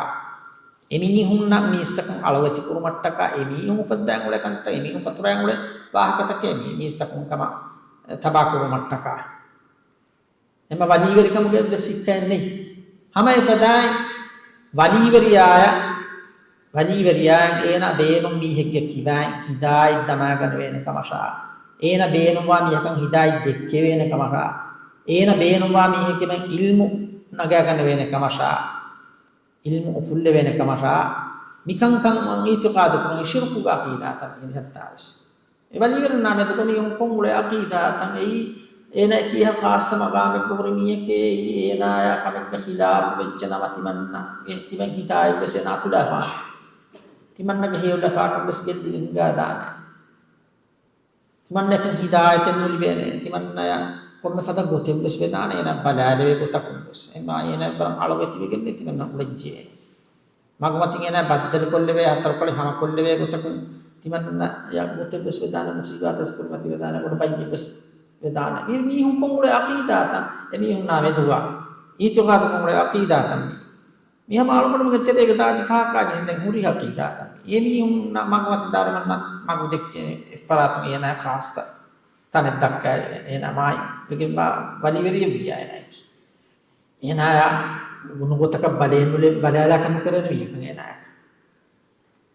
އެމީހުންނަށް މީސްތަކުން އަޅުވެތިކުރުމަށްޓަކާ، އެމީހުން އުފައްދާން އުޅޭ ކަންތައް، އެމީހުން ފަތުރާން އުޅޭ ވާހަކަތަކެއް، މީ މީސްތަކުން ކަމަށް ތަބާކުރުމަށްޓަކާ. އެމަ ވަލީވެރިކަމުގެ އެއްވެސް ސިއްކައެއް ނެތް. ހަމަ އެފަދައިން ވަލީވެރިޔާއަށް، ވަލީވެރިޔާއަށް އޭނާ ބޭނުން މީހެއްގެ ކިބައިން ހިދާޔަތް ދަމާގަނެވޭނެ ކަމަށާ، އޭނާ ބޭނުންވާ މީހަކަށް ހިދާޔަތް ދެއްކެވޭނެ ކަމަށާ، އޭނާ ބޭނުންވާ މީހެއްގެ ކިބައިން ޢިލްމު ނަގާގަނެވޭނެ ކަމަށާ، ޢިލްމު އުފުއްލެވޭނެ ކަމަށާ، މިކަންކަން އިޢުތިޤާދު ކުރުން ޝިރުކުގެ ޢަޤީދާތައް މިހައްތާވެސް. އެ ވަލީވެރިންނާ މެދުގަ މީހުން ކޮށް އުޅޭ ޢަޤީދާތައް އެއީ، އޭނާއަކީ އެހާ ޚާއްޞަ މަޤާމެއްގަ ހުރި މީހެކޭ، އެއީ އޭނާޔާ ކަމެއްގަ ޚިލާފު ވެއްޖެ ނަމަ، ތިމަންނަގެ ތިމަން ހިދާޔަތް ވެސް އޭނާ އަތުލާފާނެ. ތިމަންނަގެ ހެޔޮލަފާކަން ވެސް ގެއްލިގެން ހިނގާދާނެ. ތިމަންނައަކަށް ހިދާޔަތެއް ނުލިބޭނެ. ތިމަންނަޔަށް ކޮންމެ ފަދަ ގޮތެއް ވެސް ވެދާނެ، އޭނާ ބަލާލެވޭ ގޮތަކުން ވެސް. އެމާ އޭނާ ވަރަށް އަޅުވެތިވެގެން ތިމަންނަ އުޅެންޖެހޭނެ. މަގުމަތިން އޭނާ ބައްދަލުކޮށްލެވޭ، ހަތަރުކޮޅެއް ހަމަކޮށްލެވޭ ގޮތަކުން ތިމަންނަޔަށް ގޮތެއް ވެސް ވެދާނެ، މުޞީބާތެއް ވެސް ކުރިމަތިވެދާނެ، ބޮޑު ބައްޔެއް ވެސް ވެދާނެ. މި މީހުން ކޮށް އުޅޭ ޢަޤީދާތައް އެމީހުންނާ މެދުގަ، އިޢުތިޤާދު ކޮށް އުޅޭ ޢަޤީދާތައް މީ. މި ހަމަ އަޅުގަނޑުމެންގެ ތެރޭގަ ދާދި ފަހަކާ ޖެހެންދެން ހުރި ޢަޤީދާތައް މީ. އެމީހުންނަށް މަގުމަތި ދާރުމަންނަށް މަގު ދެއްކޭ އެއްފަރާތުން އޭނާ ޚާއްޞަ ތަނެއް ދައްކާ އޭނާ މާތް ވެގެންވާ ވަލީވެރިއެއް ވިއްޔާ އޭނާއަކީ. އޭނާޔާ ގުނުގޮތަކަށް ބަލައެއް ނުލެ-، ބަލާލާކަށް ނުކެރޭނެ މީހަކަށް އޭނާޔަކަށް.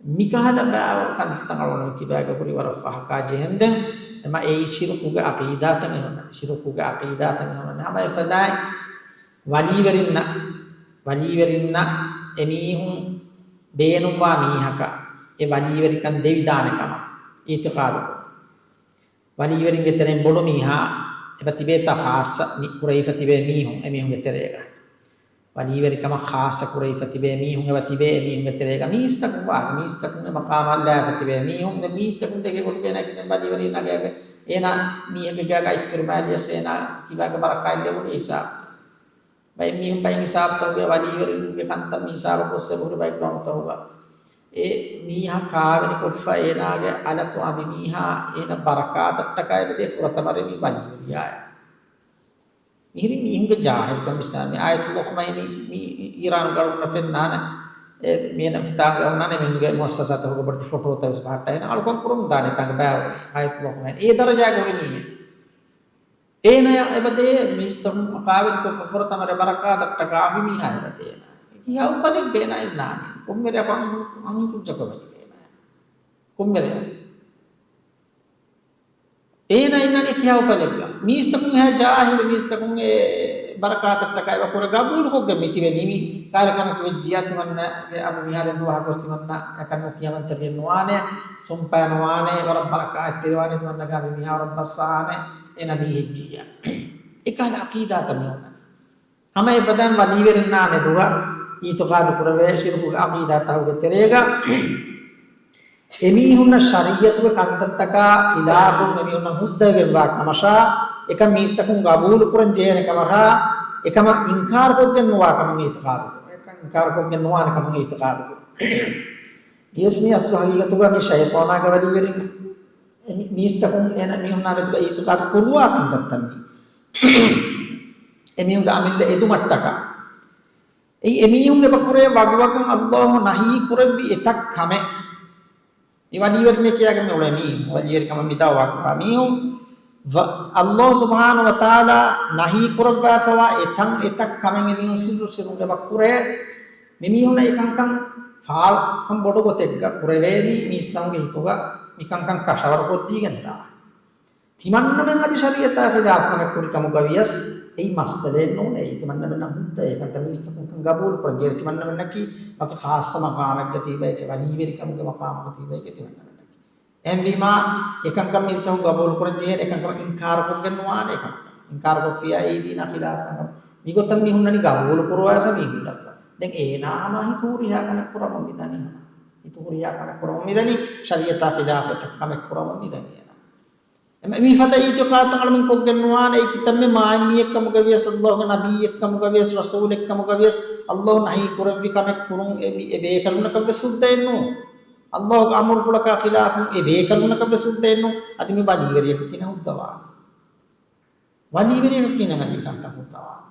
މިކަހަލަ ބައިވަރު ކަންތައްތައް އަޅުގަނޑު ކިބާގަ ހުރި ވަރަށް ފަހަކާ ޖެހެންދެން، އެމަ އެއީ ޝިރުކުގެ ޢަޤީދާތައް މިހުންނަނީ. ޝިރުކުގެ ޢަޤީދާތައް މިހުންނަނީ. ހަމަ އެފަދައިން ވަލީވެރިންނަށް، ވަލީވެރިންނަށް އެމީހުން ބޭނުންވާ މީހަކަށް އެ ވަލީވެރިކަން ދެވިދާނެ ކަމަށް އިޢުތިޤާދު ކުރުން. ވަލީވެރިންގެ ތެރެއިން ބޮޑު މީހާ އެބަ ތިބޭތާ ޚާއްޞަ މި ކުރެވިފަ ތިބޭ މީހުން އެމީހުންގެ ތެރޭގަ. ވަލީވެރިކަމަށް ޚާއްޞަ ކުރެވިފަ ތިބޭ މީހުން އެބަ ތިބޭ އެމީހުންގެ ތެރޭގަ. މީސްތަކުން ވާ، މީސްތަކުން އެ މަޤާމަށް ލާފަ ތިބޭ މީހުން، އެ މީސްތަކުން ދެކެ ގޮތުގަ އޭނާ ކިތަން ވަލީވެރިން ނަގައިގެ އޭނާ މީހެއްގެ ގާގަ އިއްފިރުމާލިޔަސް އޭނާ ކިބާގަ ބަރަކާތް ލެވުނީ ހިސާބު. ބައެއް މީހުން ބައެއް ހިސާބުތަކުގަ ވަލީވެރިންގެ ކަންތައް މި ހިސާބަށް ގޮއްސަ ހުރި ބައެއް ގައުމުތަކުގަ އެ މީހާ ކާވެނިކޮށްފަ އޭނާގެ އަލަތު އަނބިމީހާ އޭނަ ބަރަކާތަށްޓަކާ އެބަދޭ ފުރަތަމަ ރޭ މި ވަލީވެރިޔާއާ. މިހިރީ މީހުންގެ ޖާހިލުކަން ވިސްނާނެ. އާޔަތުﷲ ޚުމައިނީ މި އީރާނު ގަޅުންނަ ފެންނާނެ. އެ މީނަ ފިތާގަ އޮންނާނެ މީހުންގެ މުއައްސަސާތަކުގެ ބޮޑެތި ފޮޓޯތައް ވެސް ބަހައްޓާ އޭނަ އަޅުކަން ކުރަމުން ދާނެ ތާނގަ ބައިވަރު. އާޔަތުﷲ ޚުމައިނީ އެ ދަރަޖާގަ ހުރި މީހެއް. އޭނަޔަށް އެބަދޭ މީސްތަކުން ކާވެނިކޮށްފަ ފުރަތަމަ ރޭ ބަރަކާތަށްޓަކާ އަނބިމީހާ އެބަދޭ އޭނާ. ކިހާ އުފަލެއްގަ އޭނާ އިންނާނީ؟ ކޮންމެ ރެއަކު އަންހެން ކުއްޖަކަށް ވަނީ އޭނާ. ކޮންމެ ރެއަކު. އޭނާ އިންނާނީ ކިހާ އުފަލެއްގަ؟ މީސްތަކުން އެހާ ޖާހިލު މީސްތަކުން އެ ބަރަކާތަށްޓަކާ އެބަ ކުރެ ގަބޫލުކޮށްގެން މި ތިބެނީ. މި ކާރި ކަމަކު ވެއްޖިޔާ ތިމަންނަގެ އަނބިމީހާ ދެން ދުވަހަކުވެސް ތިމަންނަ އެކަން ނުކިޔަމަންތެރިއެއް ނުވާނެ، ސުންޕައެއް ނުވާނެ، ވަރަށް ބަރަކާތްތެރިވާނެ، ތިމަންނަގެ އަނބިމީހާ ވަރަށް ބަސްއަހާނެ، އޭނަ މީހެއްޖިއްޔާ. އެކަހަލަ ޢަޤީދާތައް މި އޮންނަނީ. ހަމަ އެފަދައިން ވަލީވެރިންނާ މެދުގަ އިޢުތިޤާދު ކުރެވޭ ޝިރުކުގެ ޢަޤީދާތަކުގެ ތެރޭގަ އެމީހުންނަށް ޝަރީޢަތުގެ ކަންތައްތަކާ ޚިލާފުން އެމީހުންނަށް ހުއްދަވެގެންވާ ކަމަށާ، އެކަން މީސްތަކުން ގަބޫލު ކުރަން ޖެހޭނެ ކަމަށާ، އެކަމަށް އިންކާރުކޮށްގެން ނުވާ ކަމަށް އިޢުތިޤާދު ކުރުން. އެކަން އިންކާރުކޮށްގެން ނުވާނެ ކަމަށް އިޢުތިޤާދު ކުރުން. އިޔަސް މި އަސްލު ހަގީގަތުގަ މި ޝައިޠާނާގެ ވަލީވެރިން އެ މި-، މީސްތަކުން އޭނަ މީހުންނާ މެދުގަ އިޢުތިޤާދު ކުރުވާ ކަންތައްތައް މީ. އެމީހުންގެ އަމިއްލަ އެދުމަށްޓަކާ. އެއީ އެމީހުން އެބަ ކުރޭ ވަގުވަގުން ﷲ ނަހީ ކުރެއްވި އެތައް ކަމެއް. މި ވަލީވެރިން ކިޔާގެން މި އުޅޭ މީހުން، ވަލީވެރިކަމަށް މި ދަޢުވާ ކުރާ މީހުން، ވަ-، ﷲ ސުބްޙާނަހޫ ވަތަޢާލާ ނަހީ ކުރައްވާފަވާ އެތަން އެތައް ކަމެއް އެމީހުން ސިއްރު ސިއްރުން އެބަ ކުރޭ. މި މީހުންނަށް އެކަންކަން ފާޅުކަން ބޮޑު ގޮތެއްގަ ކުރެވޭނީ މީސްތަކުންގެ ހިތުގަ މިކަންކަން ކަށަވަރުކޮށްދީގެންތާ. ތިމަންނަމެން އަދި ޝަރީޢަތާ ޚިލާފު ކަމެއް ކުރި ކަމުގަ ވިޔަސް އެއީ މައްސަލައެއް ނޫނޭ. އެއީ ތިމަންނަމެންނަށް ހުއްދަ އެކަންތައް މީސްތަކުން ކަން ގަބޫލު ކުރަން ޖެހޭ. ތިމަންނަމެންނަކީ ވަކި ޚާއްޞަ މަޤާމެއްގަ ތިބޭ، ވަކި ވަލީވެރިކަމުގެ މަޤާމުގަ ތިބޭ ތިމަންނަމެންނަކީ. އެހެންވީމާ، އެކަންކަން މީސްތަކުން ގަބޫލު ކުރަން ޖެހޭނެ، އެކަންކަމަށް އިންކާރުކޮށްގެން ނުވާނެ އެކަންކަން. އިންކާރުކޮށްފިއްޔާ އެއީ ދީނާ ޚިލާފު ކަންކަން. މިގޮތަށް މި ހުންނަނީ ގަބޫލު ކުރުވާފަ މީހުން ދައްކަ. ދެން އޭނާ ހަމަ ހިތުހުރިހާ ކަމެއް ކުރަމުން މިދަނީ ހަމަ. ހިތުހުރިހާ ކަމެއް ކުރަމުން މިދަނީ، ޝަރީޢަތާ ޚިލާފު އެތައް ކަމެއް ކުރަމުން މިދަނީ އޭނާ. އެމަ-، މިފަދަ އިޢުތިޤާދުތައް އަޅަމެން ކޮށްގެން ނުވާނެ. އެއީ ކިތަންމެ މާތް މީހެއް ކަމުގަ ވިޔަސް، ﷲގެ ނަބިއްޔެއް ކަމުގަ ވިޔަސް، ރަސޫލެއް ކަމުގަ ވިޔަސް، ﷲ ނަހީ ކުރެއްވި ކަމެއް ކުރުން އެ މި-، އެ ބޭކަލުންނަކަށް ވެސް ހުއްދައެއް ނޫން. ﷲގެ އަމުރުފުޅަކާ ޚިލާފުން އެ ބޭކަލުންނަކަށް ވެސް ހުއްދައެއް ނޫން. އަދި މި ވަލީވެރިޔަކަށް ކިހިނެއް ހުއްދަވާނީ؟ ވަލީވެރިޔަކަށް ކިހިނެއް އަދި ކަންތައް ހުއްދަވާނީ؟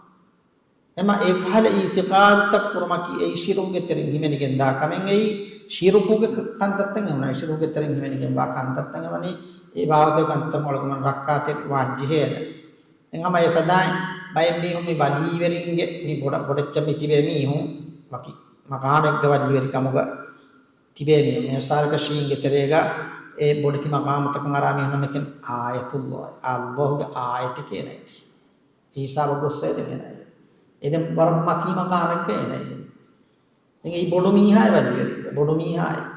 އެމަ އެކަހަލަ އިޢުތިޤާދުތައް ކުރުމަކީ އެއީ ޝިރުކުގެ ތެރެއިން ހިމެނިގެންދާ ކަމެއް. އެއީ ޝިރުކުގެ ކަންތައްތައް އެވަނީ، ޝިރުކުގެ ތެރެއިން ހިމެނިގެންވާ ކަންތައްތައް އެވަނީ، އެ ބާވަތުގެ ކަންތައް އަޅުގަނޑު ރައްކާތެރިވާން ޖެހޭނެ. ދެން ހަމަ އެފަދައިން ބައެއް މީހުން މި ވަލީވެރިންގެ މި ބޮޑަށް ބޮޑެއްޗަށް މި ތިބޭ މީހުން ވަކި މަޤާމެއްގަ ވަލީވެރިކަމުގަ ތިބޭ މީހުން. މިސާލަކަށް ޝީޢީންގެ ތެރޭގަ އެ ބޮޑެތި މަޤާމުތަކުން އަރާ މީހުންނަށް މި ކިޔަނީ އާޔަތުﷲ، ﷲގެ އާޔަތެކޭ ނައިގެ. އެ ހިސާބަށް ގޮއްސަ އެދެން އޭނަ. އެދެން ވަރަށް މަތީ މަޤާމެއްގަ އޭނަ. ދެން އެއީ ބޮޑު މީހާއެއް ވަލީވެރިންގެ، ބޮޑު މީހާއެއް.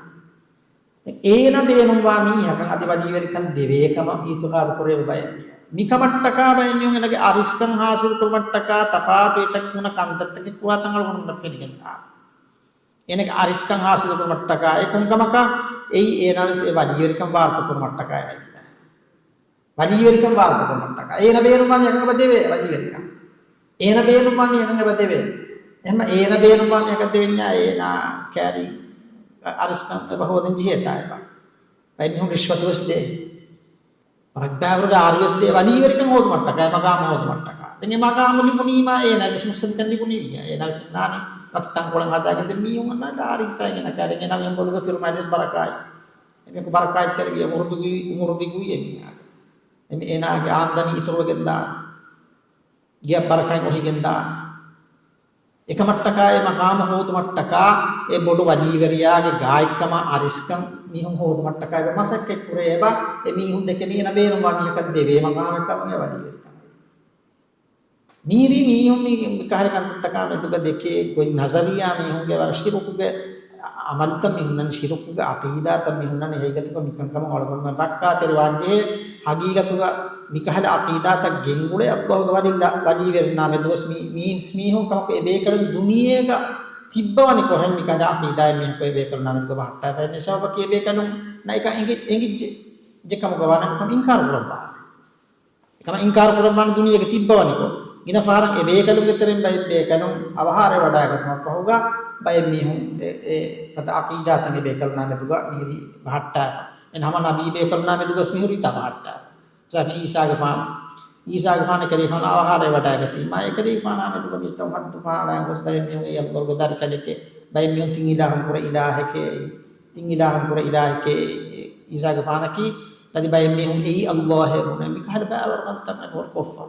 އޭނަ ބޭނުންވާ މީހަކަށް އަދި ވަލީވެރިކަން ދެވޭ ކަމަށް އިޢުތިޤާދު ކުރެވޭ ބައެއް މީހުން. މިކަމަށްޓަކާ ބައެއް މީހުން އޭނަގެ އަރިސްކަން ހާސިލް ކުރުމަށްޓަކާ ތަފާތު އެތައް ގުނަ ކަންތައްތަކެއް ކުރާތަން އަޅުގަނޑުމެންނަށް ފެނިގެންދާނެ. އޭނަގެ އަރިސްކަން ހާސިލް ކުރުމަށްޓަކާ އެ ކޮންކަމަކަށް؟ އެއީ އޭނާ ވެސް އެ ވަލީވެރިކަން ވާރުތަ ކުރުމަށްޓަކާ އޭނަ އެދި. ވަލީވެރިކަން ވާރުތަ ކުރުމަށްޓަކާ. އޭނަ ބޭނުންވާ މީހަކަށް އެބަ ދެވޭ ވަލީވެރިކަން. އޭނަ ބޭނުންވާ މީހަކަށް އެބަ ދެވޭ. އެހެން އޭނަ ބޭނުންވާ މީހަކަށް ދެވެންޏާ އޭނާ ކައިރި އަރިސްކަން އެބަ ހޯދަން ޖެހޭތާ އެބަ. ބައެއް މީހުން ރިޝްވަތު ވެސް ދޭ. ރައްބާވަރުގެ އާރިވެސް ދޭ ވަލީވެރިކަން ހޯދުމަށްޓަކާ، އެ މަގާމު ހޯދުމަށްޓަކާ. ދެން އެ މަގާމު ލިބުނީމާ އޭނާ ވެސް މުއްސަނދިކަން ލިބުނީ ވިޔާ. އޭނާ ވެސް ނާނީ ވަކި ތަންކޮޅެއް ހަދާގެން ދެން މީހުން އަންނާ އާރިފާ އޭނާ ކައިރިން އޭނާ މިހެން ބޮލުގަ ފިރުމާލިޔަސް ބަރަކާތް. އެމީހަކު ބަރަކާތްތެރިވި އުމުރު ދިގުވި، އުމުރު ދިގުވި އެމީހާގެ. އެމީ އޭނާގެ އާމްދަނީ އިތުރުވެގެން ދާނެ. ގެއަށް ބަރަކާތް އޮހިގެން ދާނެ. އެކަމަށްޓަކާ އެ މަޤާމު ހޯދުމަށްޓަކާ އެ ބޮޑު ވަލީވެރިޔާގެ ގާތްކަމާ އަރިސްކަން މީހުން ހޯދުމަށްޓަކާ އެބަ މަސައްކަތް ކުރޭ އެބަ އެ މީހުން ދެކެނީ އޭނަ ބޭނުންވާ މީހަކަށް ދެވޭ މަޤާމެއް ކަމުގެ ވަލީވެރިކަމެއް. މީރި މީހުން މި މިކަހަލަ ކަންތައްތަކާ މެދުގަ ދެކޭ ގޮތް ނަޒަރިއްޔާ މީހުންގެ ވަރަށް ޝިރުކުގެ އަމަލުތައް މީހުންނަން ޝިރުކުގެ އަޤީދާތައް މީހުންނަން ހަގީގަތުގަ މިކަންކަމުން އަޅުގަނޑުމެން ރައްކާތެރިވާން ޖެހޭ ހަގީގަތުގަ މިކަހަލަ އަޤީދާތައް ގެންގުޅޭ ﷲ ގެ ވަލި ވަލީވެރިންނާ މެދުވެސް މީ މީސް މީހުން ކަމަކު އެބޭކަލުން ދުނިޔޭގަ ތިއްބަވަނިކޮށް މިކަހަލަ އަޤީދާއެއް މީހަކު އެބޭކަލުންނާ މެދުގަ ބަހައްޓާފައި އިންނަ ސަބަބަކީ އެބޭކަލުންނަށް އެކަން އެނގި އެނގިއްޖެ ޖެކަމުގަ ވާނެ ކަމަށް އިންކާރު ކުރައްވާނެ. އެކަމަށް އިންކާރު ކުރައްވާނެ ދުނިޔޭގަ ތިއްބަވަނިކޮށް. ގިނަ ފަހަރަށް އެބޭކަލުންގެ ތެރެއިން ބައެއް ބޭކަލުން އަވަހާރަވެ ވަޑައިގަތުމަށްފަހުގަ ބައެއް މީހުން އެ އެ ފަދަ އަޤީދާތައް އެބޭކަލުންނާ މެދުގަ މިހިރީ ބަހައްޓާފަ. އެން ހަމަ ނަބީ ބޭކަލުންނާ މެދުގަސް މިހުރީތާ ބަހައްޓާފަ. މިސާލަކަށް އީސާގެފާނު، އީސާގެފާނު އެކަލޭފާނު އަވަހާރަވެ ވަޑައިގަތީމާ އެކަލޭފާނާ މެދުގަ މީސްތަކުން ހައްދު ފާޅާން ގޮސް ބައެއް މީހުން އެ ﷲ ގެ ދަރިކަލެކޭ، ބައެއް މީހުން ތިން އިލާހުން ކުރެ އިލާހެކޭ، ތިން އިލާހުން ކުރެ އިލާހެކޭ އީސާގެފާނަކީ އަދި ބައެއް މީހުން އެއީ ﷲ އޭ ބުނޭ މިކަހަލަ ބައިވަރު ކަންތައް އެބަހުރި ކޮށްފަ.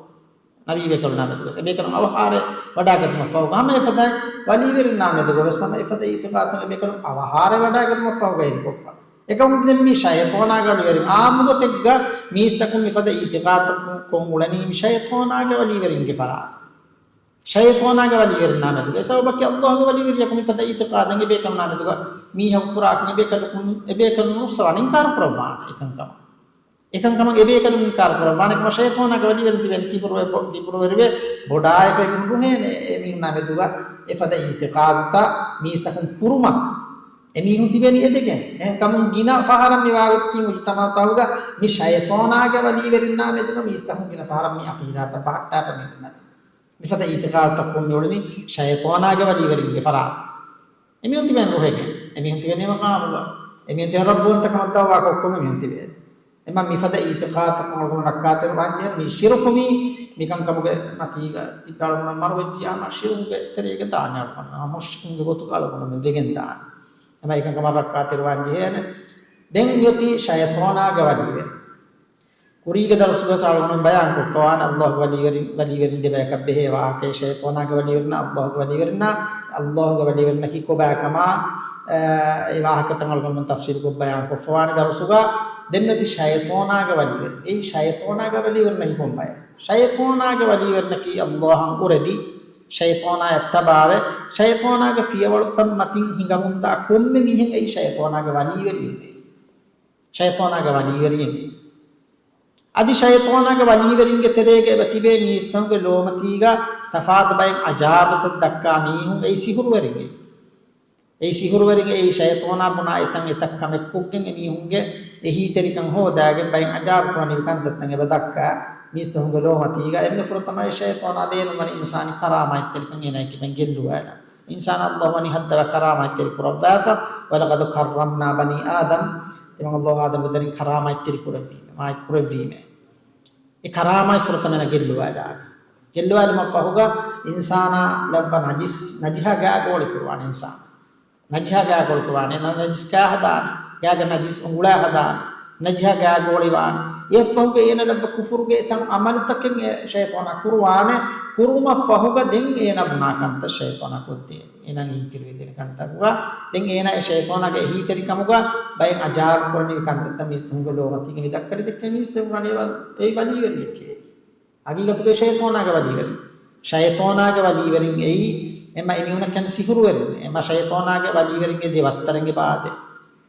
ނަބީ ބޭކަލުންނާ މެދުގަސް އެބޭކަލުން އަވަހާރަވެ ވަޑައިގަތުމަށްފަހުގަ ހަމަ އެފަދަ ވަލީވެރިންނާ މެދުގަވެސް ހަމަ އެފަދަ އިއްތިޤާދުތައް އެބޭކަލުން އަވަހާރަވެ ވަޑައިގަތުމަށްފަހުގަ އެހެރީ ކޮށްފަ. އެކަމު ދެން މީ ޝައިޠާނާގެ ވަލީވެރިން އާއްމުގޮތެއްގަ މީސްތަކުން މިފަދަ އިއްތިޤާދުތައް ކޮށް އުޅެނީ މި ޝައިޠާނާގެ ވަލީވެރިންގެ ފަރާތުން. ޝައިޠާނާގެ ވަލީވެރިންނާ މެދުގަ. އެ ސަބަބަކީ ﷲ ގެ ވަލީވެރިޔަކު މިފަދަ އިއްތިޤާދެއް އެބޭކަލުންނާ މެދުގަ މީހަކު ކުރާކަން އެބޭކަލުން، އެބޭކަލުން ރުއްސަވާނެ އިންކާރު ކުރައްވާނެ އެކަންކަމަށް. އެކަންކަމަށް އެބޭކަލުން އިންކާރު ކުރައްވާނެ ކަމަށް ޝައިޠާނާގެ ވަލީވެރިން ތިބެން ކިބުރުވެ، ކިބުރުވެރިވެ ބޮޑާވެފަ އެމީހުން ރުހޭނެ. އެމީހުންނާ މެދުގަ އެފަދަ އިއްތިޤާދުތައް މީސްތަކުން ކުރުމަށް އެމީހުން ތިބެނީ އެދެގެން. އެހެންކަމުން ގިނަ ފަހަރަށް މި ވާގޮތަކީ މުޖުތަމަޢުތަކުގަ މި ޝައިޠާނާގެ ވަލީވެރިންނާ މެދުގަ މީސްތަކުން ގިނަ ފަހަރަށް މި އަޤީދާތައް ބަހައްޓާފަ މި ހުންނަނީ. މިފަދަ އިއްތިޤާދުތައް ކޮށް މިއުޅެނީ ޝައިޠާނާގެ ވަލީވެރިންގެ ފަރާތުން. އެމީހުން ތިބެން ރުހެގެން، އެމީހުން ތިބެނީ މަޤާމުގަ، އެމީހުން ތިބެން ރައްބުވަންތަކަމަށް ދަޢުވާ ކޮށްކޮށް އެމީހުން ތިބޭނެ. އެމަ މިފަދަ އިއްތިޤާދުތައް ކަމަށް ރައްކާތެރިވާން ޖެހޭ މި ޝިރުކު މީ، މިކަންކަމުގެ މަތީގަ ތިއްބާޅުމުން މަރުވެއްޖިޔާމަ ޝިރުކުގެ ތެރޭގަ ދާނެ އަޅުގަނޑު މުޝްރިކުންގެ ގޮތުގަ އަޅުގަނޑު ވެގެން ދާނެ. އެމަ އެކަންކަމަށް ރައްކާތެރިވާން ޖެހޭނެ. ދެން މިއޮތީ ޝައިޠާނާގެ ވަލީވެރިން. ކުރީގެ ދަރުސުގަސް އަޅުގަނޑު ބަޔާން ކޮށްފަވާނެ ﷲ ގެ ވަލީވެރިން، ވަލީވެރިން ދެބަޔަކަށް ބެހޭ ވާހަކައެއް. ޝައިޠާނާގެ ވަލީވެރިންނާ ﷲ ގެ ވަލީވެރިންނާ، ﷲ ގެ ވަލީވެރިންނަކީ ކޮބާ ކަމާ، އެ، އެ ވާހަކަތައް އަޅުގަނޑު ތަފްސީލުކޮށް ބަޔާން ކޮށްފަވާނެ ދަރުސުގަ. ދެން މިއޮތީ ޝައިޠާނާގެ ވަލީވެރިން. އެއީ ޝައިޠާނާގެ ވަލީވެރިންނަކީ ކޮން ބައެއް؟ ޝައިޠާނާގެ ވަލީވެރިންނަކީ ﷲ އަށް އުރެދި، ޝައިޠާނާއަށް ތަބާވެ، ޝައިޠާނާގެ ފިޔަވަޅުތައް މަތިން ހިނގަމުންދާ ކޮންމެ މީހެއް އެއީ ޝައިޠާނާގެ ވަލީވެރިއެއް އެއީ. ޝައިޠާނާގެ ވަލީވެރިއެއް އެއީ. އަދި ޝައިޠާނާގެ ވަލީވެރިންގެ ތެރޭގަ އެބަ ތިބޭ މީސްތަކުންގެ ލޯމަތީގަ ތަފާތު ބައެއް އަޖާއިބުތައް ދައްކާ މީހުން އެއީ ސިހުރުވެރިން އެއީ. އެއީ ސިހުރުވެރިން އެއީ ޝައިޠާނާ ބުނާ އެތައް އެތައް ކަމެއް ކޮށްގެން އެމީހުންގެ އެހީތެރިކަން ހޯދާގެން ބައެއް އަޖާއިބު ކުރަނިވި ކަންތައްތައް އެބަ ދައްކާ މީސްތަކުންގެ ލޯމަތީގަ. އެންމެ ފުރަތަމަ އެ ޝައިޠާނާ ބޭނުންވަނީ އިންސާނީ ކަރާމާތްތެރިކަން އޭނާ ކިބައިން ގެއްލުވާލާ. އިންސާނާ ﷲ ވަނީ ހައްދަވާ ކަރާމާތްތެރި ކުރައްވާފަ، وَلَقَدْ كَرَّمْنَا بَنِي آدَمَ. ތިމަން ﷲ އާދަމްގެ ދަރިން ކަރާމާތްތެރި ކުރެއްވީމޭ، މާތް ކުރެއްވީމޭ. އެ ކަރާމާތް ފުރަތަމަ އޭނަ ގެއްލުވާލާނީ. ގެއްލުވާލުމަށްފަހުގަ އިންސާނާ ލައްވަ ނަޖިސް، ނަޖިހާ ގާ ގޯޅި ކުރުވާނެ އިންސާނާ. ނަޖިހާ ގާ ގޯޅި ކުރުވާނެ، ނަ-، ނަޖިސް ކާ ހަދާނެ، ގާގަ ނަޖިސް އުނގުޅާ ހަދާނެ، ނަޖިހާ ގާ ގޯޅިވާނެ. އެއަށްފަހުގަ އޭނަ ލައްވަ ކުފުރުގެ އެތައް އަމަލުތަކެއް އެ ޝައިޠާނާ ކުރުވާނެ. ކުރުމަށްފަހުގަ ދެން އޭނަ ބުނާ ކަންތައް ޝައިޠާނާ ކޮށްދޭނެ. އޭނާ އެހީތެރިވެދޭނެ ކަންތަކުގަ ދެން އޭނާ އެ ޝައިޠާނާގެ އެހީތެރިކަމުގަ ބައެއް އަޖާއިބު ކުރަނިވި ކަންތައްތައް މީސްތަކުންގެ ލޯމަތީގަ މި ދައްކަނީ ދެއްކޭ މީސްތަކުން އަނެއް ވަ-، އެއީ ވަލީވެރިއެކޭ. ހަގީގަތުގައި ޝައިޠާނާގެ ވަލީވެރިން. ޝައިޠާނާގެ ވަލީވެރިން އެއީ، އެމަ އެމީހުނަށް ކިޔަން ސިހުރުވެރިން. އެމަ ޝައިޠާނާގެ ވަލީވެރިން އެދޭ ވައްތަރެންގެ ބާދެ.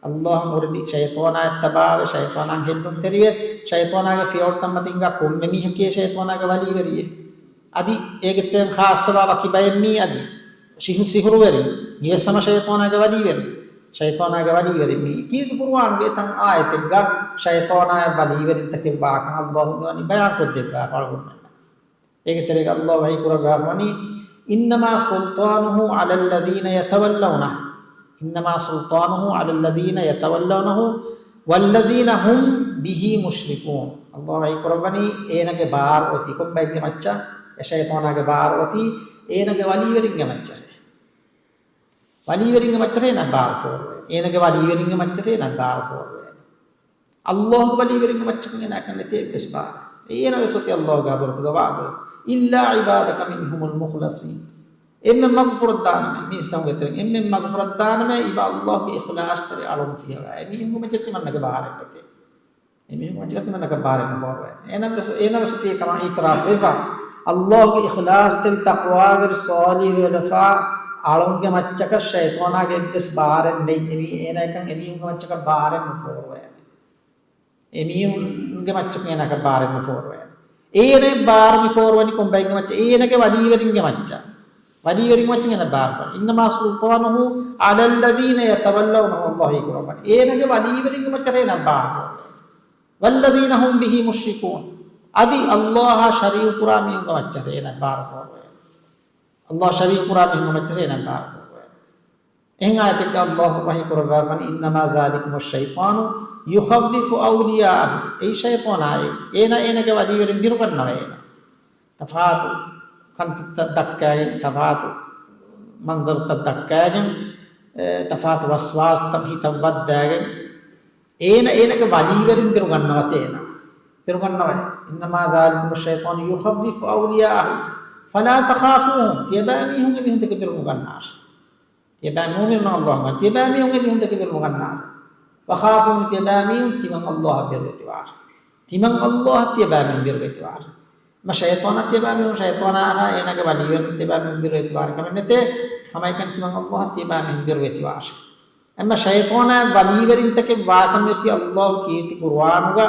ﷲ އަށް އުރެދި ޝައިޠާނާއަށް ތަބާވެ، ޝައިޠާނާއަށް ހެއްލުންތެރިވެ، ޝައިޠާނާގެ ފިޔަވަޅުތައް މަތިންގާ ކޮންމެ މީހަކީ ޝައިޠާނާގެ ވަލީވެރިއެއް. އަދި އޭގެ ތެރެއިން ޚާއްޞަވާ ވަކި ބައެއް މީ އަދި ޝިހު-، ސިހުރުވެރިން. މިވެސް ހަމަ ޝައިޠާނާގެ ވަލީވެރިން. ޝައިޠާނާގެ ވަލީވެރިން މީ ކީރިތި ޤުރުއާނުގެ އެތައް އާޔަތެއްގަ ޝައިޠާނާއަށް ވަލީވެރިންތަކެއް ވާކަން ﷲ މިވަނީ ބަޔާންކޮށްދެއްވާފަ އަޅުގަނޑުމެންނަށް. އޭގެ ތެރޭގަ ﷲ ވަޙީ ކުރައްވާފަވަނީ، إِنَّمَا سُلْطَانُهُ عَلَى الَّذِينَ يَتَوَلَّوْنَهُ، إِنَّمَا سُلْطَانُهُ عَلَى الَّذِينَ يَتَوَلَّوْنَهُ وَالَّذِينَ هُمْ بِهِ مُشْرِكُونَ. ﷲ ވަޙީ ކުރައްވަނީ އޭނަގެ ބާރު އޮތީ ކޮންބައެއްގެ މައްޗަށް؟ އެ ޝައިޠާނާގެ ބާރު އޮތީ އޭނަގެ ވަލީވެރިންގެ މައްޗަށޭ. ވަލީވެރިންގެ މައްޗަށޭ އޭނަ ބާރު ފޯރުވޭ. އޭނަގެ ވަލީވެރިންގެ މައްޗަށޭ އޭނަ ބާރު ފޯރުވޭ. ﷲ ގެ ވަލީވެރިންގެ މައްޗަށް އޭނައަކަށް ނެތޭ އެއްވެސް ބާރެއް. އޭނަ ވެސް އޮތީ ﷲ ގެ ޙަޟްރަތުގަ ވާދަވެ. إِلَّا عِبَادَكَ مِنْهُمُ الْمُخْلَصِينَ. އެންމެން މަގުފުރައްދާނަމޭ، މީސްތަކުންގެ ތެރެއިން އެންމެން މަގުފުރައްދާނަމޭ، އިބަ ﷲ ގެ އިޚްލާޞްތެރި އަޅުން ފިޔަވާ. އެމީހުންގެ މައްޗަށް ތިމަންނަގެ ބާރެއް ނެތޭ. އެމީހުންގެ މައްޗަށް ތިމަންނަގެ ބާރެއް ނުފޯރުވޭނެ. އޭނަ ވެސް، އޭނަ ވެސް އޮތީ އެކަމާ އިޢުތިރާފު ވެފަ. ﷲ ގެ އިޚްލާޞްތެރި ތަޤްވާވެރި ޞާލިޙު ވެލަފާ އަޅުންގެ މައްޗަކަށް ޝައިޠާނާގެ އެއްވެސް ބާރެއް ނެތް. އެމީ، އޭނަ އެކަން އެމީހުންގެ މައްޗަކަށް ބާރެއް ނުފޯރުވޭނެ. އެމީހުންގެ މައްޗަކަށް އޭނައަކަށް ބާރެއް ނުފޯރުވޭނެ. އޭނަ ބާރު މި ފޯރުވަނީ ކޮން ބައެއްގެ މައްޗަށް؟ އޭނަގެ ވަލީވެރިންގެ މައްޗަށް. ވަލީވެރިންގެ މައްޗަށް އޭނަ ބާރު ފޯރުވަނީ. إنما سلطانه على الذين يتولونه، ﷲ އޭ ކުރައްވަނީ. އޭނަގެ ވަލީވެރިންގެ މައްޗަށް އޭނަ ބާރު ފޯރުވަނީ. والذين هم به مشركون. އަދި ﷲ އާ ޝަރީކު ކުރާ މީހުންގެ މައްޗަށް އޭނަ ބާރު ފޯރުވަނީ. ﷲ އާ ޝަރީކު ކުރާ މީހުންގެ މައްޗަށް އޭނަ ބާރު ފޯރުވަނީ. އެހެން އާޔަތެއްގަ ﷲ ވަޙީ ކުރައްވާފަނީ، إنما ذلكم الشيطان يخوف أولياءه. އެއީ ޝައިޠާނާއޭ. އޭނަ އޭނަގެ ވަލީވެރިން ބިރުގަންނަވައޭ އޭނަ. ތަފާތު ކަންތައްތައް ދައްކައިގެން، ތަފާތު މަންޒަރުތައް ދައްކައިގެން، އެ، ތަފާތު ވަސްވާސްތައް ހިތަށް ވައްދާގެން، އޭނަ އޭނަގެ ވަލީވެރިން ބިރުގަންނަވަތޭ އޭނަ. ބިރުގަންނަވައޭ. إنما ذلكم الشيطان يخوف أولياءه فلا تخافوهم. ތިޔަބައިމީހުން އެމީހުން ދެކެ ބިރުނުގަންނާށޭ. ތިޔަބައި މުއުމިނުން ﷲ އަންގަނީ. ތިޔަބައިމީހުން އެމީހުން ދެކެ ބިރުނުގަންނާށޭ. وخافون، ތިޔަބައިމީހުން ތިމަން ﷲ އަށް ބިރުވެތިވާށޭ. ތިމަން ﷲ އަށް ތިޔަބައިމީހުން ބިރުވެތިވާށޭ. އެމަ ޝައިޠާނާ ތިޔަބައިމީހުން، ޝައިޠާނާ އަށް އޭނަގެ ވަލީވެރިން ތިޔަބައިމީހުން ބިރުވެތިވާނެ ކަމެއް ނެތޭ. ހަމައެކަނި ތިމަން ﷲ އަށް ތިޔަބައިމީހުން ބިރުވެތިވާށޭ. އެމަ ޝައިޠާނާ ވަލީވެރިންތަކެއް ވާކަމަށް އޮތީ ﷲ ކީރިތި ޤުރުއާނުގަ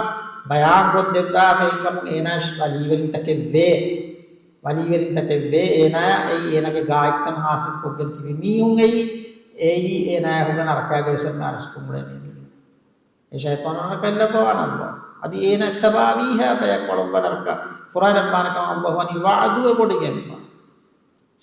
ބަޔާންކޮށްދެއްވާފައި ކަމުން އޭނާ ވަލީވެރިންތަކެއް ވޭ. ވަލީވެރިންތަކެއް ވޭ، އޭނާ އެއީ އޭނާގެ ގާތްކަން ހާސިލްކޮށްގެން ތިބި މީހުން އެއީ، އެއީ އޭނާ ހުގަ ނަރަކާގެ ވެސް އެންމެ އަރިސްކޮށް އުޅޭ މީހުން. އެ ޝައިޠާނާ ނަރަކައަށް ލައްވަވާނެ ﷲ. އަދި އޭނާ އެއްތަބާވީހާ ބަޔަކު އަޅުއްވާ ނަރަކަ ފުރާލައްވާނެ ކަމަށް ﷲ ވަނީ ވަޢުދުވެ ބޮޑިގެންފަ.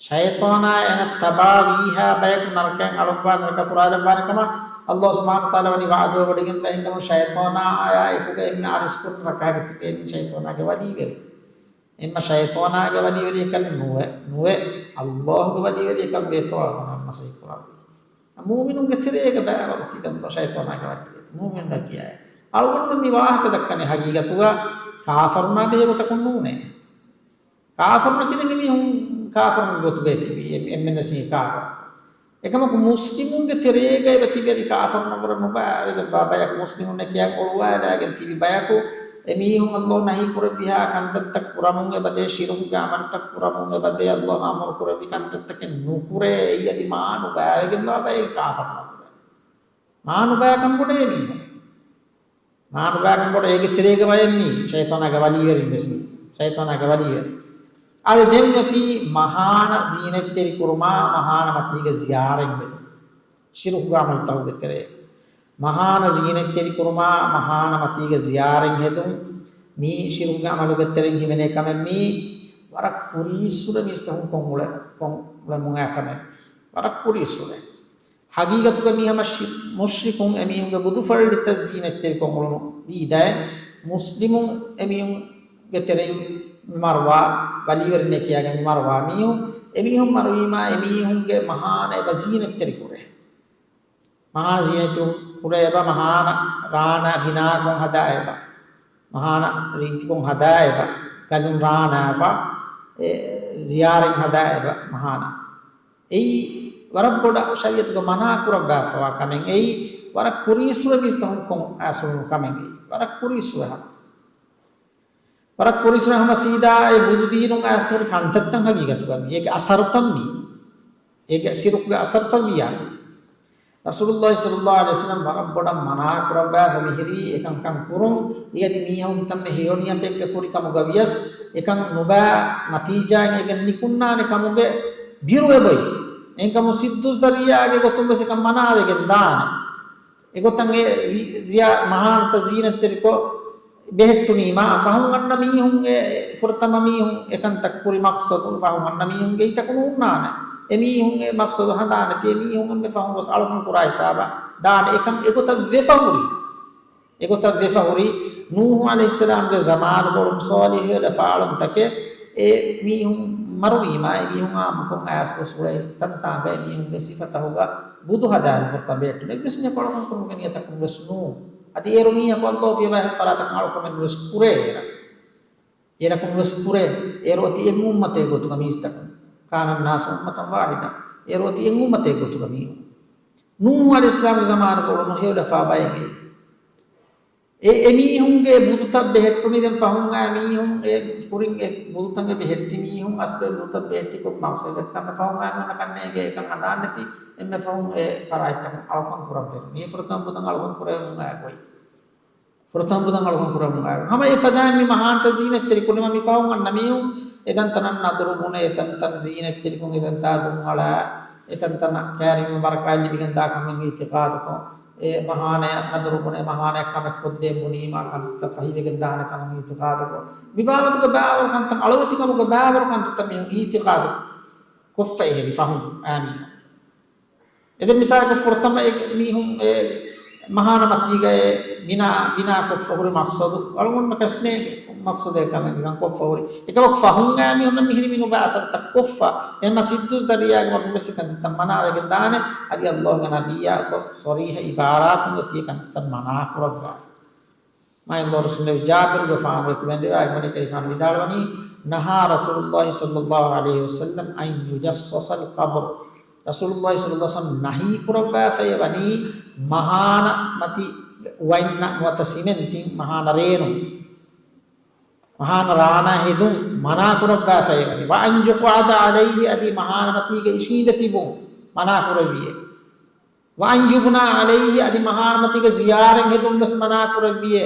ޝައިޠާނާ އޭނަ ތަބާވީހާ ބަޔަކު ނަރަކައިން އަޅުއްވާ ނަރަކަ ފުރާލައްވާނެ ކަމަށް ﷲ ސުބްޙާނަހޫ ވަތަޢާލާ ވަނީ ވަޢުދުވެ ބޮޑިގެންފަ. އެހެންކަމުން ޝައިޠާނާއާ އެކުގަ އެންމެ އަރިސްކޮށް ނަރަކާގަ ތިބޭނީ ޝައިޠާނާގެ ވަލީވެރި. އެންމެ ޝައިޠާނާގެ ވަލީވެރިޔަކަށް ނުވެ، ނުވެ، ﷲ ގެ ވަލީވެރިޔަކަށް ވޭތޯ އަޅުގަނޑު މަސައްކަތް ކުރާ. މުއުމިނުންގެ ތެރޭގަ ބައިވަރު ތިބެންތޯ ޝައިޠާނާގެ ވަލީވެރި؟ މުއުމިނުންނަށް ކިޔާ. އަޅުގަނޑު މި ވާހަކަ ދައްކަނީ ހަގީގަތުގަ ކާފަރުންނާ ބެހޭ ގޮތަކުން ނޫނޭ. ކާފަރުން ކިޔަނީ މީހުން ކާފަރުންގެ ގޮތުގަ ތިބީ، އެ-، އެންމެންވެސް ކާފަރު. އެކަމަކު މުސްލިމުންގެ ތެރޭގަ އެބަ ތިބި އަދި ކާފަރުންނަށް ވުރެ ނުބައިވެގެންވާ ބަޔަކު، މުސްލިމުންނެއް ކިޔަން އޮޅުވާލާގެން ތިބި ބަޔަކު، އެމީހުން ﷲ ނަހީ ކުރެއްވިހާ ކަންތައްތައް ކުރަމުން އެބަދޭ، ޝިރުކުގެ އަމަލުތައް ކުރަމުން އެބަދޭ، ﷲ އަމުރު ކުރެއްވި ކަންތައްތަކެއް ނުކުރޭ، އެއީ އަދި މާ ނުބައިވެގެންވާ ބައެއް ކާފަރުންނަށް ވުރެ. މާ ނުބައިކަން ބޮޑޭ މީހުން. މާ ނުބައިކަން ބޮޑު އޭގެ ތެރޭގަ ބައެއް މީ، ޝައިޠާނާގެ ވަލީވެރިން ވެސް މީ. ޝައިޠާނާގެ ވަލީވެރިން. އަދި ދެން އޮތީ މަހާނަ ޒީނަތްތެރި ކުރުމާ، މަހާނަ މަތީގަ ޒިޔާރަތް ހެދުން. ޝިރުކުގެ އަމަލުތަކުގެ ތެރޭ. މަހާނަ ޒީނަތްތެރި ކުރުމާ، މަހާނަ މަތީގަ ޒިޔާރަތް ހެދުން. މީ ޝިރުކުގެ އަމަލުގެ ތެރެއިން ހިމެނޭ ކަމެއް މީ. ވަރަށް ކުރީއްސުރެ މީސްތަކުން ކޮށް އުޅެ-، ކޮށް އުޅެމުން އައި ކަމެއް. ވަރަށް ކުރީއްސުރެ. ހަގީގަތުގަ މީ ހަމަ ޝި-، މުޝްރިކުން އެމީހުންގެ ބުދުފައިން ދިތައް ޒީނަތްތެރިކޮށް އުޅުނު ވީދާއި، މުސްލިމުން އެމީހުންގެ ތެރެއިން މި މަރުވާ، ވަލީވެރިންނޭ ކިޔާގެން މި މަރުވާ މީހުން، އެމީހުން މަރުވީމާ އެމީހުންގެ މަހާނަ އެބަ ޒީނަތްތެރި ކުރޭ. މަހާނަ ޒީނަތު ކުރޭ އެބަ، މަހާނަ ރާނާ ބިނާކޮށް ހަދާ އެބަ. މަހާނަ ރީތިކޮށް ހަދާ އެބަ. ގަލުން ރާނާފަ، އެ، ޒިޔާރަތް ހަދާ އެބަ މަހާނަ. އެއީ ވަރަށް ބޮޑަށް ޝަރީއަތުގަ މަނާ ކުރައްވާފަވާ ކަމެއް. އެއީ ވަރަށް ކުރީއްސުރެ މީސްތަކުން ކޮށް އައިސް އުޅުނު ކަމެއް. އެއީ ވަރަށް ކުރީއްސުރެ ހަމަ. ވަރަށް ކުރީއްސުރެ ހަމަ ސީދާ އެ ބުދު ދީނުން އައިސް ހުރި ކަންތައްތައް ހަގީގަތުގަ މީ. އޭގެ އަސަރުތައް މީ. އޭގެ ޝިރުކުގެ އަސަރުތައް ވިޔާ. ރަސޫލުﷲ ޞައްލަﷲ ޢަލައިހި ވަސައްލަމް ވަރަށް ބޮޑަށް މަނާ ކުރައްވާފަ މިހިރީ އެކަންކަން ކުރުން. އެއީ އަދި މީހަކު ކިތަންމެ ހެޔޮ ނިޔަތެއްގެ ކުރި ކަމުގަ ވިޔަސް، އެކަން ނުބައި ނަތީޖާއެއް އެގެން ނިކުންނާނެ ކަމުގެ ބިރު އެބައޮތް. އެހެންކަމުން ސިއްދުއްޒަރީޢާގެ ގޮތުން ވެސް އެކަން މަނާވެގެން ދާނެ. އެގޮތަށް އެ ޒި-، ޒިޔާ-، މަހާނަތައް ޒީނަތްތެރިކޮށް ބެހެއްޓުނީމާ، ފަހުން އަންނަ މީހުން އެ ފުރަތަމަ މީހުން އެކަންތައް ކުރި މަޤްޞަދު، ފަހުން އަންނަ މީހުންގެ ހިތަކު ނޫންނާނެ. އެ މީހުން އެ މަޤްޞަދު ހަނދާނެތި، އެ މީހުން އެންމެ ފަހުން ގޮސް އަޅުކަން ކުރާ ހިސާބަށް ދާނެ. އެކަން އެގޮތަށް ވެފަ ހުރީ. އެގޮތަށް ވެފަ ހުރީ ނޫޙު ޢަލައިހިއްސަލާމްގެ ޒަމާނުގަ އުޅުނު ޞާލިޙު އެޅެފާޅުންތަކެއް. އެ މީހުން މަރުވީމާ، އެ މީހުން އާއްމުކޮށް އައިސް ގޮސް އުޅޭ ތަންތާނގަ އެ މީހުންގެ ސިފަތަހުގަ ބުދު ހަދާފަ ފުރަތަމަ ބެހެއްޓުނު. އެއްވެސް މީހަކު އަޅުކަން ކުރުމުގެ ނިޔަތަކުން ވެސް ނޫން. އަދި އޭރު މީހަކު ﷲ ފިޔަވާ އެހެން ފަރާތަކުން އަޅުކަމެއް ނުވެސް ކުރޭ އޭރަ. އޭރަކުން ވެސް ކުރޭ. އޭރު އޮތީ އެއް އުއްމަތެއް ގޮތުގަ މީސްތަކުން. كان الناس أمة واحدة. އޭރު އޮތީ އެއް އުއްމަތެއް ގޮތުގަ މީހުން. ނޫހު ޢަލައިހިއްސަލާމްގެ ޒަމާނުގަ އުޅުނު ހެޔޮލަފާ ބައެއް އެއީ. އެ، އެމީހުންގެ ބުދުތައް ބެހެއްޓުނީ ދެން ފަހުން އާ މީހުން އެ ކުރިން އެ ބުދުތައް އެ ބެހެއްޓި މީހުން އަސްލު އެ ބުދުތައް ބެހެއްޓި ކޮން މަޤްޞަދަކަށް ކަން ފަހުން އާ މީހުންނަކަށް ނޭނގޭ އެކަން ހަދާން ނެތި އެންމެ ފަހުން އެ ފަރާތްތަކުން އަޅުކަން ކުރަން ފެށުނީ. ފުރަތަމަ ބުދަން އަޅުކަން ކުރެވެމުން އާ ގޮތް. ފުރަތަމަ ބުދަން އަޅުކަން ކުރަމުން އައި ހަމަ އެ ފަދައިން މި މަހާންތައް ޒީނަތްތެރި ކުރީމަ މި ފަހުން އަންނަ މީހުން އެތަންތަނަށް ނަދުރު ބުނެ، އެތަންތަން ޒީނަތްތެރިކޮށް، އެތަންތާ ދުން އަޅާ، އެތަންތަނަށް ކައިރިން ބަރަކާތް ލިބިގެން ދާ ކަމެއް އިއްތިޤާދުކޮށް، އެ މަހާނަޔަށް ނަދުރު ބުނެ، މަހާނަޔަށް ކަމެއް ކޮށްދޭން ބުނީމާ ކަންތައްތައް ފަހިވެގެން ދާނެ ކަމެއް އިއްތިޤާދުކޮށް، މި ބާވަތުގެ ބާވަރު ކަންތައް، އަޅުވެތިކަމުގެ ބާވަރު ކަންތައްތައް މީހުން އިއްތިޤާދު ކޮށްފަ އެހެރި ފަހުން އާ މީހުން. އެދެން މިސާލަކަށް ފުރަތަމަ އެ މީހުން އެ މަހާނަ މަތީގައި ބިނާ، ބިނާ ކޮށްފަ ހުރި މަޤްޞަދު އަޅުގަނޑުމެން ކަސްނޭގެ މަޤްޞަދެއް ކަމެއް ނިކަން ކޮށްފަ ހުރި. އެކަމަކު ފަހުން އާ މީހުންނަށް މިހިރި މި ނުބައި އަސަރުތައް ކޮށްފަ، އެ މަސްޖިދުއް ޒަރީޢާގެ މަގުން ވެސް ކަންތައްތައް މަނާވެގެން ދާނެ. އަދި ﷲ ގެ ނަބިއްޔާ ޞަ، ޞަރީޙަ އިބާރާތުން އޮތީ ކަންތައްތައް މަނާ ކުރައްވާފަ. މާތް ރަސޫލު ޖާބިރުގެފާނު ކިބެން ރިވާޔަތް ކުރަނީ، ކަލޭގެފާނު ވިދާޅުވަނީ، نهى رسول الله صلى الله عليه وسلم أن يجصص القبر. ރަސޫލުﷲ ޞައްލަﷲު ޢަލައިހި ވަސައްލަމަ ނަހީ ކުރައްވާފައި ވަނީ މަހާނަ މަތި ވައިންނަށް ނުވަތަ ސިމެންތިން މަހާނަ ރޭނުން، މަހާނަ ރާނާ ހެދުން މަނާ ކުރައްވާފައި ވަނީ. وأن يقعد عليه، އަދި މަހާނަ މަތީގަ އިށީނދެ ތިބުން މަނާ ކުރެއްވިއޭ. وأن يبنى عليه، އަދި މަހާނަ މަތީގަ ޒިޔާރަތް ހެދުން ވެސް މަނާ ކުރެއްވިއޭ.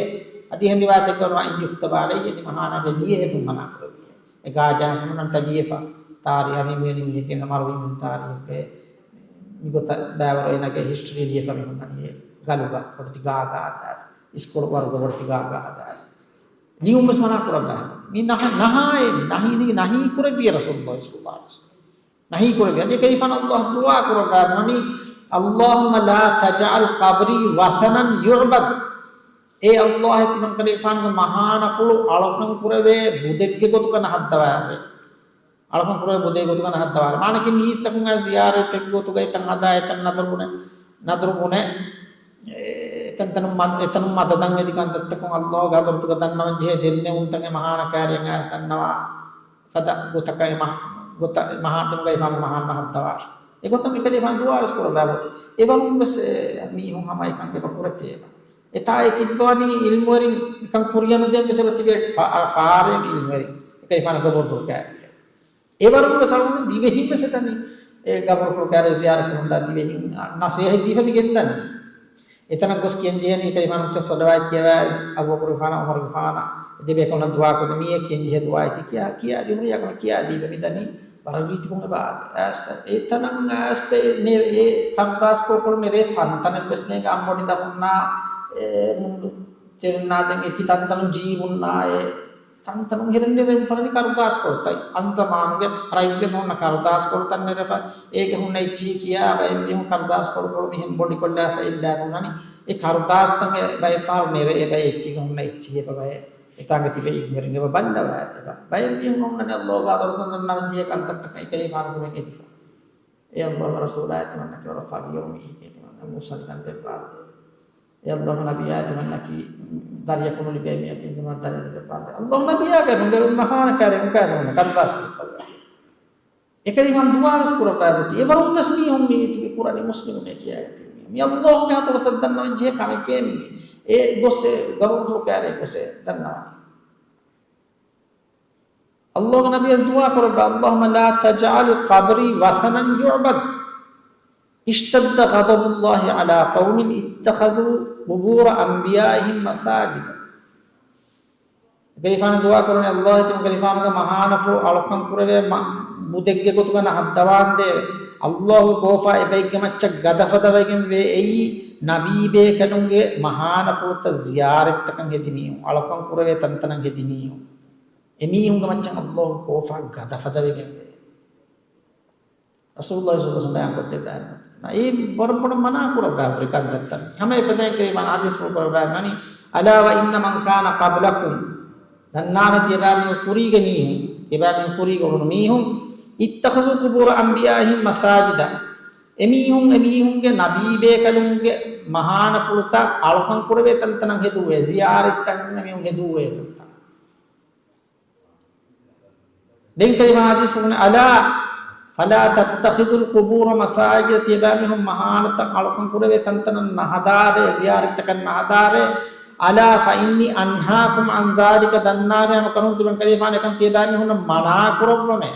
އަދި އެހެން ރިވާޔަތެއްގަ ވަނީ، وأن يكتب عليه، އަދި މަހާނަގެ ލިޔެ ހެދުން މަނާ ކުރެއްވިއޭ. އެ ގާޒާ ފުންނަންތަ ލިޔެފަ، ތާރީޚަށް މި މިވެނި މީހެއްގެ މަރުވީމުން ތާރީޚެއްގެ މިގޮތަށް ބައިވަރު އޭނާގެ ހިސްޓްރީ ލިޔެފަ މި ހުންނަނީ ގަލުގަ ބޮޑެތި ގާގަ ހަދާފަ، އިސްކޮޅު ވަރުގަ ބޮޑެތި ގާގަ ހަދާފަ. ލިޔުން ވެސް މަނާ ކުރައްވާ. މި ނަހަ، ނަހާއޭ، ނަހީ، ނަހީ ކުރެއްވިޔޭ ރަސޫލުﷲ ޞައްލަﷲު ޢަލައިހި ވަސައްލަމަ. ނަހީ ކުރެއްވި. އަދި ކަލޭގެފާނު ﷲ ދުޢާ ކުރައްވާ ވަނީ، اللهم لا تجعل قبري وثنا يعبد. އޭ ﷲ، ތިމަން ކަލޭގެފާނުގެ މަހާނަފުޅު އަޅުކަން ކުރެވޭ ބުދެއްގެ ގޮތުގަ ނަހައްދަވާށޭ. އަޅުކަން ކުރެވޭ ބުދެއްގެ ގޮތުގަ ނަހައްދަވާށޭ. މާނައަކީ މީސްތަކުން އައި ޒިޔާރަތެއްގެ ގޮތުގައި ތަން ހަދާ އެތަން ނަދުރު ބުނެ، ނަދުރު ބުނެ، އެ، އެތަންތަނުން މަ، އެތަނުން މަދަދަށް އެދި ކަންތައްތަކުން ﷲ ގެ ޙަޟްރަތުގަ ދަންނަވަން ޖެހޭ ދެންނެވުންތައް އެ މަހާނަ ކައިރިއަށް އައިސް ދަންނަވާ. ފަދަ ގޮތަކަށް އެ މަ، ގޮތަށް އެ މަހާ، ތިމަން ކަލޭގެފާނު މަހާން ނަހައްދަވާށޭ. އެގޮތަށް މި ކަލޭގެފާނު ދުޢާ ވެސް ކުރައްވާފަ. އެވަރުން ވެސް އެ މީހުން ހަމަ އެކަން އެބަ ކުރެތޭ އެބަ. އެތާ އެ ތިއްބަވަނީ ޢިލްމުވެރިން އެކަން ކުރިޔަނު ދެން ވެސް އެބަ ތިބޭ ފާ، ފާރެއް ޢިލްމުވެރިން. އެ ކަލޭގެފާނު ގަބުރުފުޅު ކައިރިއަށް. އެވަރުން ވެސް އަޅުގަނޑު ދިވެހިން ވެސް އެތަނީ އެ ގަބުރުފުޅު ކައިރި ޒިޔާރަތް ކުރަން ދާ ދިވެހިން ނަސޭހަތް ދީފަ މި ގެންދަނީ. އެތަނަށް ގޮސް ކިޔަން ޖެހޭނީ ކަލޭގެފާނު އުއްޗަށް ޞަލަވާތް ކިޔަވާ އަބޫބަކުރުގެފާނަށް ޢުމަރުގެފާނަށް އެ ދެބޭކަލުންނަށް ދުޢާ ކޮށްދޭ މިއޭ ކިޔަން ޖެހޭ ދުޢާއަކީ ކިޔާ، ކިޔާ ދި ހުރިޔާ ކަމެއް ކިޔާ ދީފަ މި ދަނީ ވަރަށް ރީތިކޮށް އެބަ އާދޭ. އައިސް އެތަނަށް އައިސް އެ ނެ، އެ ކަރުދާސްކޮޅު ނެރޭ ތަންތަނެއް ވެސް ނޭނގެ އަނބޮޑި ދަށުންނާ އެ މުންޑު ތެރެންނާ ދެން އެކި ތަންތަނުން ޖީބުންނާއޭ. ތަންތަނުން ހެރެން ނެރެން ފަނަނީ ކަރުދާސްކޮޅުތައް. އަންޒަމާނުގެ ރަތްވެފަ ހުންނަ ކަރުދާސްކޮޅުތައް ނެރެފަ. އޭގެ ހުންނަ އެއްޗިހި ކިޔާ ބައެއް މީހުން ކަރުދާސްކޮޅު ކޮޅު މިހެން ބޮނޑިކޮށްލާފަ އެއްލާފަ ހުންނަނީ. އެ ކަރުދާސްތައް އެ ބައެއް ފަހަރު ނެރެ އެބަ އެއްޗިހި ހުންނަ އެއްޗިހި އެބަ ބައެއް އެތާނގަ ތިބެ އިލްމުވެރިން އެބަ ބައްލަވާ އެބަ. ބައެއް މީހުން ހުންނަނީ ﷲ ގާ ދޮރުތަން ދަންނަވަން ޖެހޭ ކަންތައްތަކަށް އެކަލޭގެފާނު ކުރިން އެދިފަ. އޭ ﷲ ގެ ރަސޫލާ ތިމަންނަކީ ވަރަށް ފަގީރު މީހެކޭ ތިމަންނަ މޫސަނިކަން ދެއްވާނދޭ. އޭ ﷲ ގެ ނަބިއްޔާ ތިމަންނަކީ ދަރިޔަކު ނުލިބޭ މީހަކީ ތިމަން ދަރިޔަ ދެއްވާނދޭ. ﷲ ގެ ނަބިއްޔާގެ ނުގެ މަހާނަ ކައިރި އެނގު ކައިރި ކަންދާސް ކުރުތައް. އެކަލޭގެފާނު ދުޢާ ވެސް ކުރައްވާފަ އޮތީ. އެވަރުން ވެސް މީހުން މީ ތިބި ކުރަނީ މުސްލިމުންނޭ ކިޔާގަތީ. މީ ﷲ ގެ ޙަޟްރަތަށް ދަންނަވަން ޖެހޭ ކަމެކޭ މީ. އެ ގޮސް އެ ގަބުރުފުޅު ކައިރި ގޮސް އެ ދަންނަވަނީ. ﷲ ގެ ނަބިއްޔާ ދުޢާ ކުރައްވާ، اللهم لا تجعل قبري وثنا يعبد. اشتد غضب الله على قوم اتخذوا قبور أنبيائهم مساجد. ކަލޭގެފާނު ދުޢާ ކުރަނީ، ﷲ ތިމަން ކަލޭގެފާނުގެ މަހާނަފުޅު އަޅުކަން ކުރެވޭ މަ، ބުދެއްގެ ގޮތުގަ ނަހައްދަވާނދޭވެ. ﷲ ގެ ކޯފާ އެބައެއްގެ މައްޗަށް ގަދަފަދަވެގެން ވޭ އެއީ ނަބީ ބޭކަލުންގެ މަހާނަފުޅުތައް ޒިޔާރަތްތަކަށް ހެދި މީހުން، އަޅުކަން ކުރެވޭ ތަންތަނަށް ހެދި މީހުން. އެމީހުންގެ މައްޗަށް ﷲ ގެ ކޯފާ ގަދަފަދަވެގެން ވޭ. ރަސޫލުﷲ ޞައްލަﷲު ޢަލައިހި ވަސައްލަމަ ބަޔާންކޮށްދެއްވާ އެއް ބޮޑަށް ބޮޑަށް މަނާ ކުރައްވާފަ ހުރި ކަންތައްތައް. ހަމަ އެފަދައިން ކަލޭގެފާނު ޙަދީޘްފުޅު ކުރައްވާ ވަނީ، ألا وإن من كان قبلكم، ދަންނާނެ ތިޔަބައިމީހުން ކުރީގެ މީހުން، ތިޔަބައިމީހުން ކުރީގަ އުޅުނު މީހުން، اتخذوا قبور أنبيائهم مساجد، އެމީހުން އެމީހުންގެ ނަބީ ބޭކަލުންގެ މަހާނަފުޅުތައް އަޅުކަން ކުރެވޭ ތަންތަނަށް ހެދުއްވައޭ، ޒިޔާރަތްތަކަށް އެމީހުން ހެދުއްވައޭ ތަންތަނަށް. ދެން ކަލޭގެފާނު ޙަދީޘްފުޅު ކުރަނީ، ألا فلا تتخذوا القبور مساجد، ތިޔަބައިމީހުން މަހާނަތައް އަޅުކަން ކުރެވޭ ތަންތަނަށް ނަހަދާރޭ، ޒިޔާރަތްތަކަށް ނަހަދާރޭ. ألا فإني أنهاكم عن ذلك، ދަންނާރޭ އަނެއްކަމުން ތިމަން ކަލޭފާނު އެކަން ތިޔަބައިމީހުންނަށް މަނާ ކުރައްވަމޭ.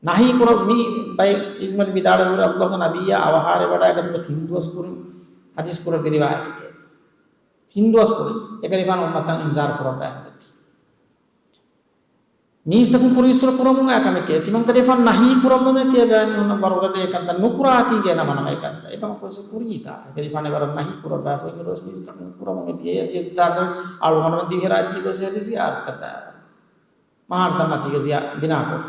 ނަހީ ކުރަ، މި ބައެއް ޢިލްމުވެރިން ވިދާޅުވި އަﷲގެ ނަބިއްޔާ އަވަހާރަވެވަޑައިގަތުމުގެ ތިން ދުވަސް ކުރިން ޙަދީޘް ކުރެއްވި ރިވާޔަތެކޭ. ތިން ދުވަސް ކުރިން އެކަލޭފާނު އުއްމަތަށް އިންޒާރު ކުރައްވާ ހިނގަތީ. މީސްތަކުން ކުރީސްފުޅު ކުރަމުން އާ ކަމެކޭ. ތިމަން ކަލޭފާނު ނަހީ ކުރައްވަމޭ ތިޔަބައިމީހުންނަށް ވަރުގަދަ އެކަންތައް ނުކުރާތީގެ ނަމަ ނަމަ އެކަންތައް. އެކަމަކު ކުރީތާ. އެކަލޭފާނު ވަރަށް ނަހީ ކުރައްވާފަ އިނގިރޭސި މީސްތަކުން ކުރަމުން އެދިޔަ އެދިޔަ ދާން އަޅުގަނޑުމެން ދިވެހި ރާއްޖޭގަ ވެސް އެދި ޒިޔާރަތަށް ބައިވަރު. މަހާނަތައް މަތީގަ ޒިޔާ ބިނާކޮށް.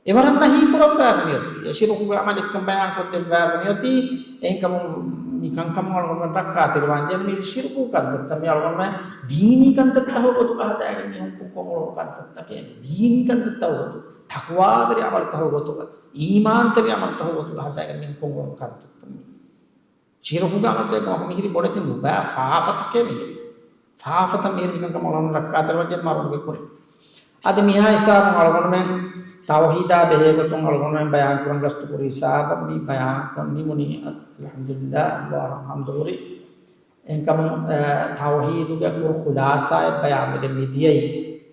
އެވަރަށް ނަހީ ކުރައްވާފަ މިއޮތީ. އެ ޝިރުކުގެ ޢަމަލެއްކަން ބަޔާންކޮށްދެއްވާފަ މިއޮތީ. އެހެންކަމުން މި ކަންކަމުން އަޅުގަނޑުމެން ރައްކާތެރިވާން ޖެހޭ މީ ޝިރުކު ކަންތައްތައް. މި އަޅުގަނޑުމެން ދީނީ ކަންތައްތައް ހޮގޮތުގަ ހަދާގެން މި ހުކުމް ކޮށް ކަންތައްތަކެއް. މި ދީނީ ކަންތައްތައް ހޮގޮތު، ތަޤްވާވެރި ޢަމަލުތައް ހޮގޮތުގަ، އީމާންތެރި ޢަމަލުތައް ހޮގޮތުގަ ހަދާގެން މި ހުކުމް ކޮށް ކަންތައްތައް މީ. ޝިރުކުގެ ޢަމަލުތަކެއް ކަމަކު މިހިރީ ބޮޑެތި ނުބައި ފާފަތަކެއް މިހިރީ. ފާފަތައް މިހިރީ މިކަންކަމަށް އަޅުގަނޑު ރައްކާތެރިވާން ޖެހޭ މަރުގެ ކުރިން. އަދި މިހާ ހިސާބުން އަޅުގަނޑުމެން ތައުޙީދާ ބެހޭގޮތުން އަޅުގަނޑުމެން ބަޔާންކުރަން ގަސްތުކުރި ހިސާބަށް މި ބަޔާންކޮށް ނިމުނީ. އަލްޙަމްދުލިއްލާހް، އަﷲއަށް ޙަމްދު ހުރި. އެހެންކަމުން، އަ، ތައުޙީދުގެ ކުރު ޚުލާޞާއެއް ބަޔާންވެގެން މިދިޔައީ.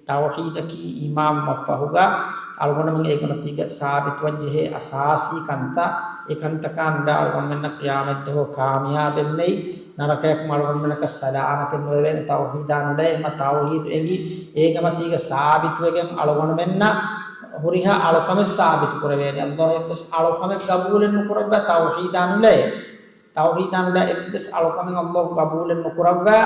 ތައުޙީދަކީ އީމާންވުމަށްފަހުގަ އަޅުގަނޑުމެން އޭގެމަތީގަ ސާބިތުވަން ޖެހޭ އަސާސީ ކަންތައް. އެ ކަންތަކާ ނުލާ އަޅުގަނޑުމެންނަށް ޤިޔާމަތްދުވަހު ކާމިޔާބެއް ނެތް. ނަރަކަޔަކުން އަޅުގަނޑުމެންނަކަށް ސަލާމަތެއް ނުވެވޭނެ. ތައުޙީދާ ނުލާ އެމަ ތައުޙީދު އެނގި، އޭގެމަތީގަ ސާބިތުވެގެން އަޅުގަނޑުމެންނަށް ހުރިހާ އަޅުކަމެއް ސާބިތު ކުރެވޭނެ. އަﷲ އެއްވެސް އަޅުކަމެއް ގަބޫލެއް ނުކުރައްވާ ތައުޙީދާ ނުލާ. ތައުޙީދާ ނުލާ އެއްވެސް އަޅުކަމެއް އަﷲ ގަބޫލެއް ނުކުރައްވާ.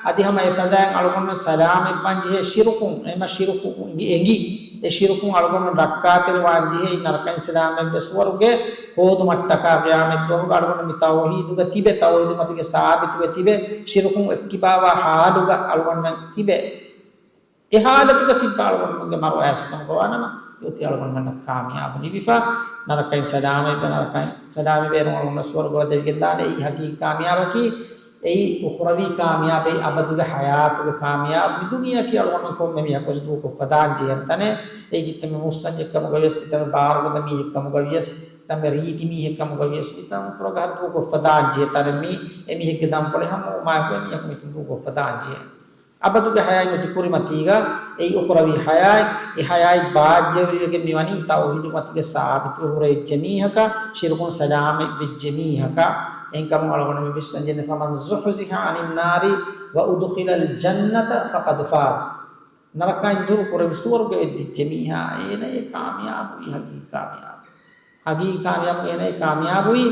އަދި ހަމަ އެފަދައިން އަޅުގަނޑުމެން ސަލާމަތްވާން ޖެހޭ ޝިރުކުން، އެމަ ޝިރުކު އެނގި، އެނގި، އެ ޝިރުކުން އަޅުގަނޑުމެން ރައްކާތެރިވާން ޖެހޭ ނަރަކައިން ސަލާމަތްވެ ސުވަރުގެ ހޯދުމަށްޓަކާ ޤިޔާމަތްދުވަހުގަ އަޅުގަނޑު މި ތައުޙީދުގަ ތިބެ، ތައުޙީދު މަތިގެ ސާބިތުވެ ތިބެ، ޝިރުކުން އެއްކިބާވާ ޙާލުގަ އަޅުގަނޑުމެން ތިބެ. އެ ޙާލަތުގަ ތިއްބާ އަޅުގަނޑުމެންގެ މަރު އައިސް ކަމުގަ ވާނަމަ، އެއޮތީ އަޅުގަނޑުމެންނަށް ކާމިޔާބު ލިބިފަ، ނަރަކައިން ސަލާމަތްވެ، ނަރަކައިން ސަލާމަތްވެ އަޅުގަނޑު ސުވަރުގަ ވަދެވިގެން ދާނެ. އެއީ ޙަޤީޤީ ކާމިޔާބަކީ، އެއީ އުޚްރަވީ ކާމިޔާބެއް، އަބަދުގެ ޙަޔާތުގެ ކާމިޔާބު. މި ދުނިޔެއަކީ އަޅުގަނޑުމެން ކޮންމެ މީހަކުވެސް ދޫކޮށްފަ ދާން ޖެހޭނެ ތަނެއް. އެއީ ކިތަންމެ މުއްސަންޖެއްކަމުގަވިޔަސް، ކިތަންމެ ބާރުގަދަ މީހެއްކަމުގަވިޔަސް، ކިތަންމެ ރީތި މީހެއްކަމުގަވިޔަސް، ކިތަންމެ ފުރަގަހަށް ދޫކޮށްފަ ދާން ޖެހޭ ތަނެއް މީ. އެމީހެއްގެ ދަންފަޅި ހަމަވުމާއެކު އެމީހަކު މިތަން ދޫކޮށްފަ ދާން ޖެހޭނެ. އަބަދުގެ ޙަޔާތް އޮތީ ކުރިމަތީގަ، އެއީ އުޚްރަވީ ޙަޔާތް. އެ ޙަޔާތް ބާއްޖަވެރިވެގެން މިވަނީ ތައުޙީދު މަތިގެ ސާބިތުވެ ހުރެވިއްޖެ މީހަކަށް، ޝިރުކުން ސަލާމަތްވެއްޖެ މީހަކަށް. އެހެންކަމުން އަޅުގަނޑުމެން ވިސްނަންޖެހޭނެ، فمن زحزح عن النار وأدخل الجنة فقد فاز. ނަރަކައިން ދުރު ކުރެވި ސުވަރުގެ ވެއްދިއްޖެ މީހާ، އޭނައޭ ކާމިޔާބުވީ، ހަގީގީ ކާމިޔާބު. ހަގީގީ ކާމިޔާބު އޭނައޭ ކާމިޔާބުވީ.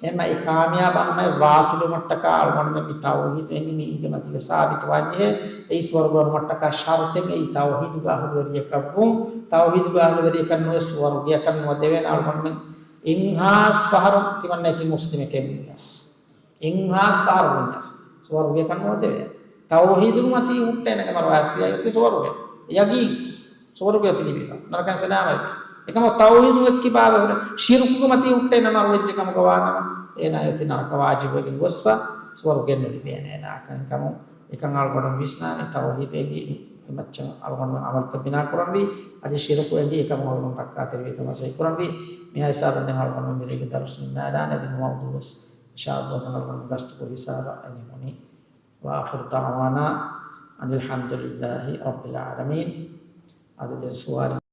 އެހެންމަ އެ ކާމިޔާބާ ހަމަޔަށް ވާސިލުވުމަށްޓަކާ އަޅުގަނޑުމެން މި ތައުޙީދު އެނގި މީގެ މަތީގަ ސާބިތުވާންޖެހޭ. އެއީ ސުވަރުގެ އުޅުމަށްޓަކާ ޝަރުޠެއް އެއީ ތައުޙީދުގެ އަހުލުވެރިޔަކަށްވުން. ތައުޙީދުގެ އަހުލުވެރިޔަކަށް ނުވެ ސުވަރުގެއަކަށް ނުވަދެވޭނެ. އަޅުގަނޑުމެން އެއްހާސް ފަހަރު ތިމަންނައަކީ މުސްލިމެކޭ މިންވެސް. އެއްހާސް ފަހަރު ވުންޏަސް ސުވަރުގެއަކަށް ނުވަދެވޭ. ތައުޙީދުގެ މަތީ ހުއްޓޭނެ ކަމަށް ރައްސިޔާ އޮތީ ސުވަރުގެ. ޔަގީން. ސުވަރުގެ އޮތީ ލިބިފަ. ނަރަކައިން ސަލާމަތް. އެކަމަށް ތައުޙީދު އެއްކިބާވެ ހުރެ ޝިރުކުގެ މަތީ ހުއްޓޭނެ މަރުވެއްޖެ ކަމުގަ ވާނަމަ، އޭނާ އޮތީ ނަރަކަ ވާޖިބުވެގެން ގޮސްފަ، ސުވަރުގެ ނުލިބޭނެ އޭނާއަކަށް. އެކަމު އެކަން އަޅުގަނޑު ވިސްނާނެ، ތައުޙީދު އެނގި މި މައްޗަށް އަޅުގަނޑު ޢަމަލުތައް ބިނާ ކުރަންވީ، އަދި ޝިރުކު އެނގި އެކަމު އަޅުގަނޑު ރައްކާތެރިވޭތޯ މަސައްކަތް ކުރަންވީ. މިހާ ހިސާބުން ދެން އަޅުގަނޑު މިރޭގެ ދަރުސް ނިންމާލާނެ. އަދި ނުވަ ދުވަސް އިންޝާﷲ ދެން އަޅުގަނޑު ގަސްތުކުރި ހިސާބަށް އެނގި ހުނީ. وآخر دعوانا أن الحمد لله رب العالمين. އަދި ދެން ސުވާލެއް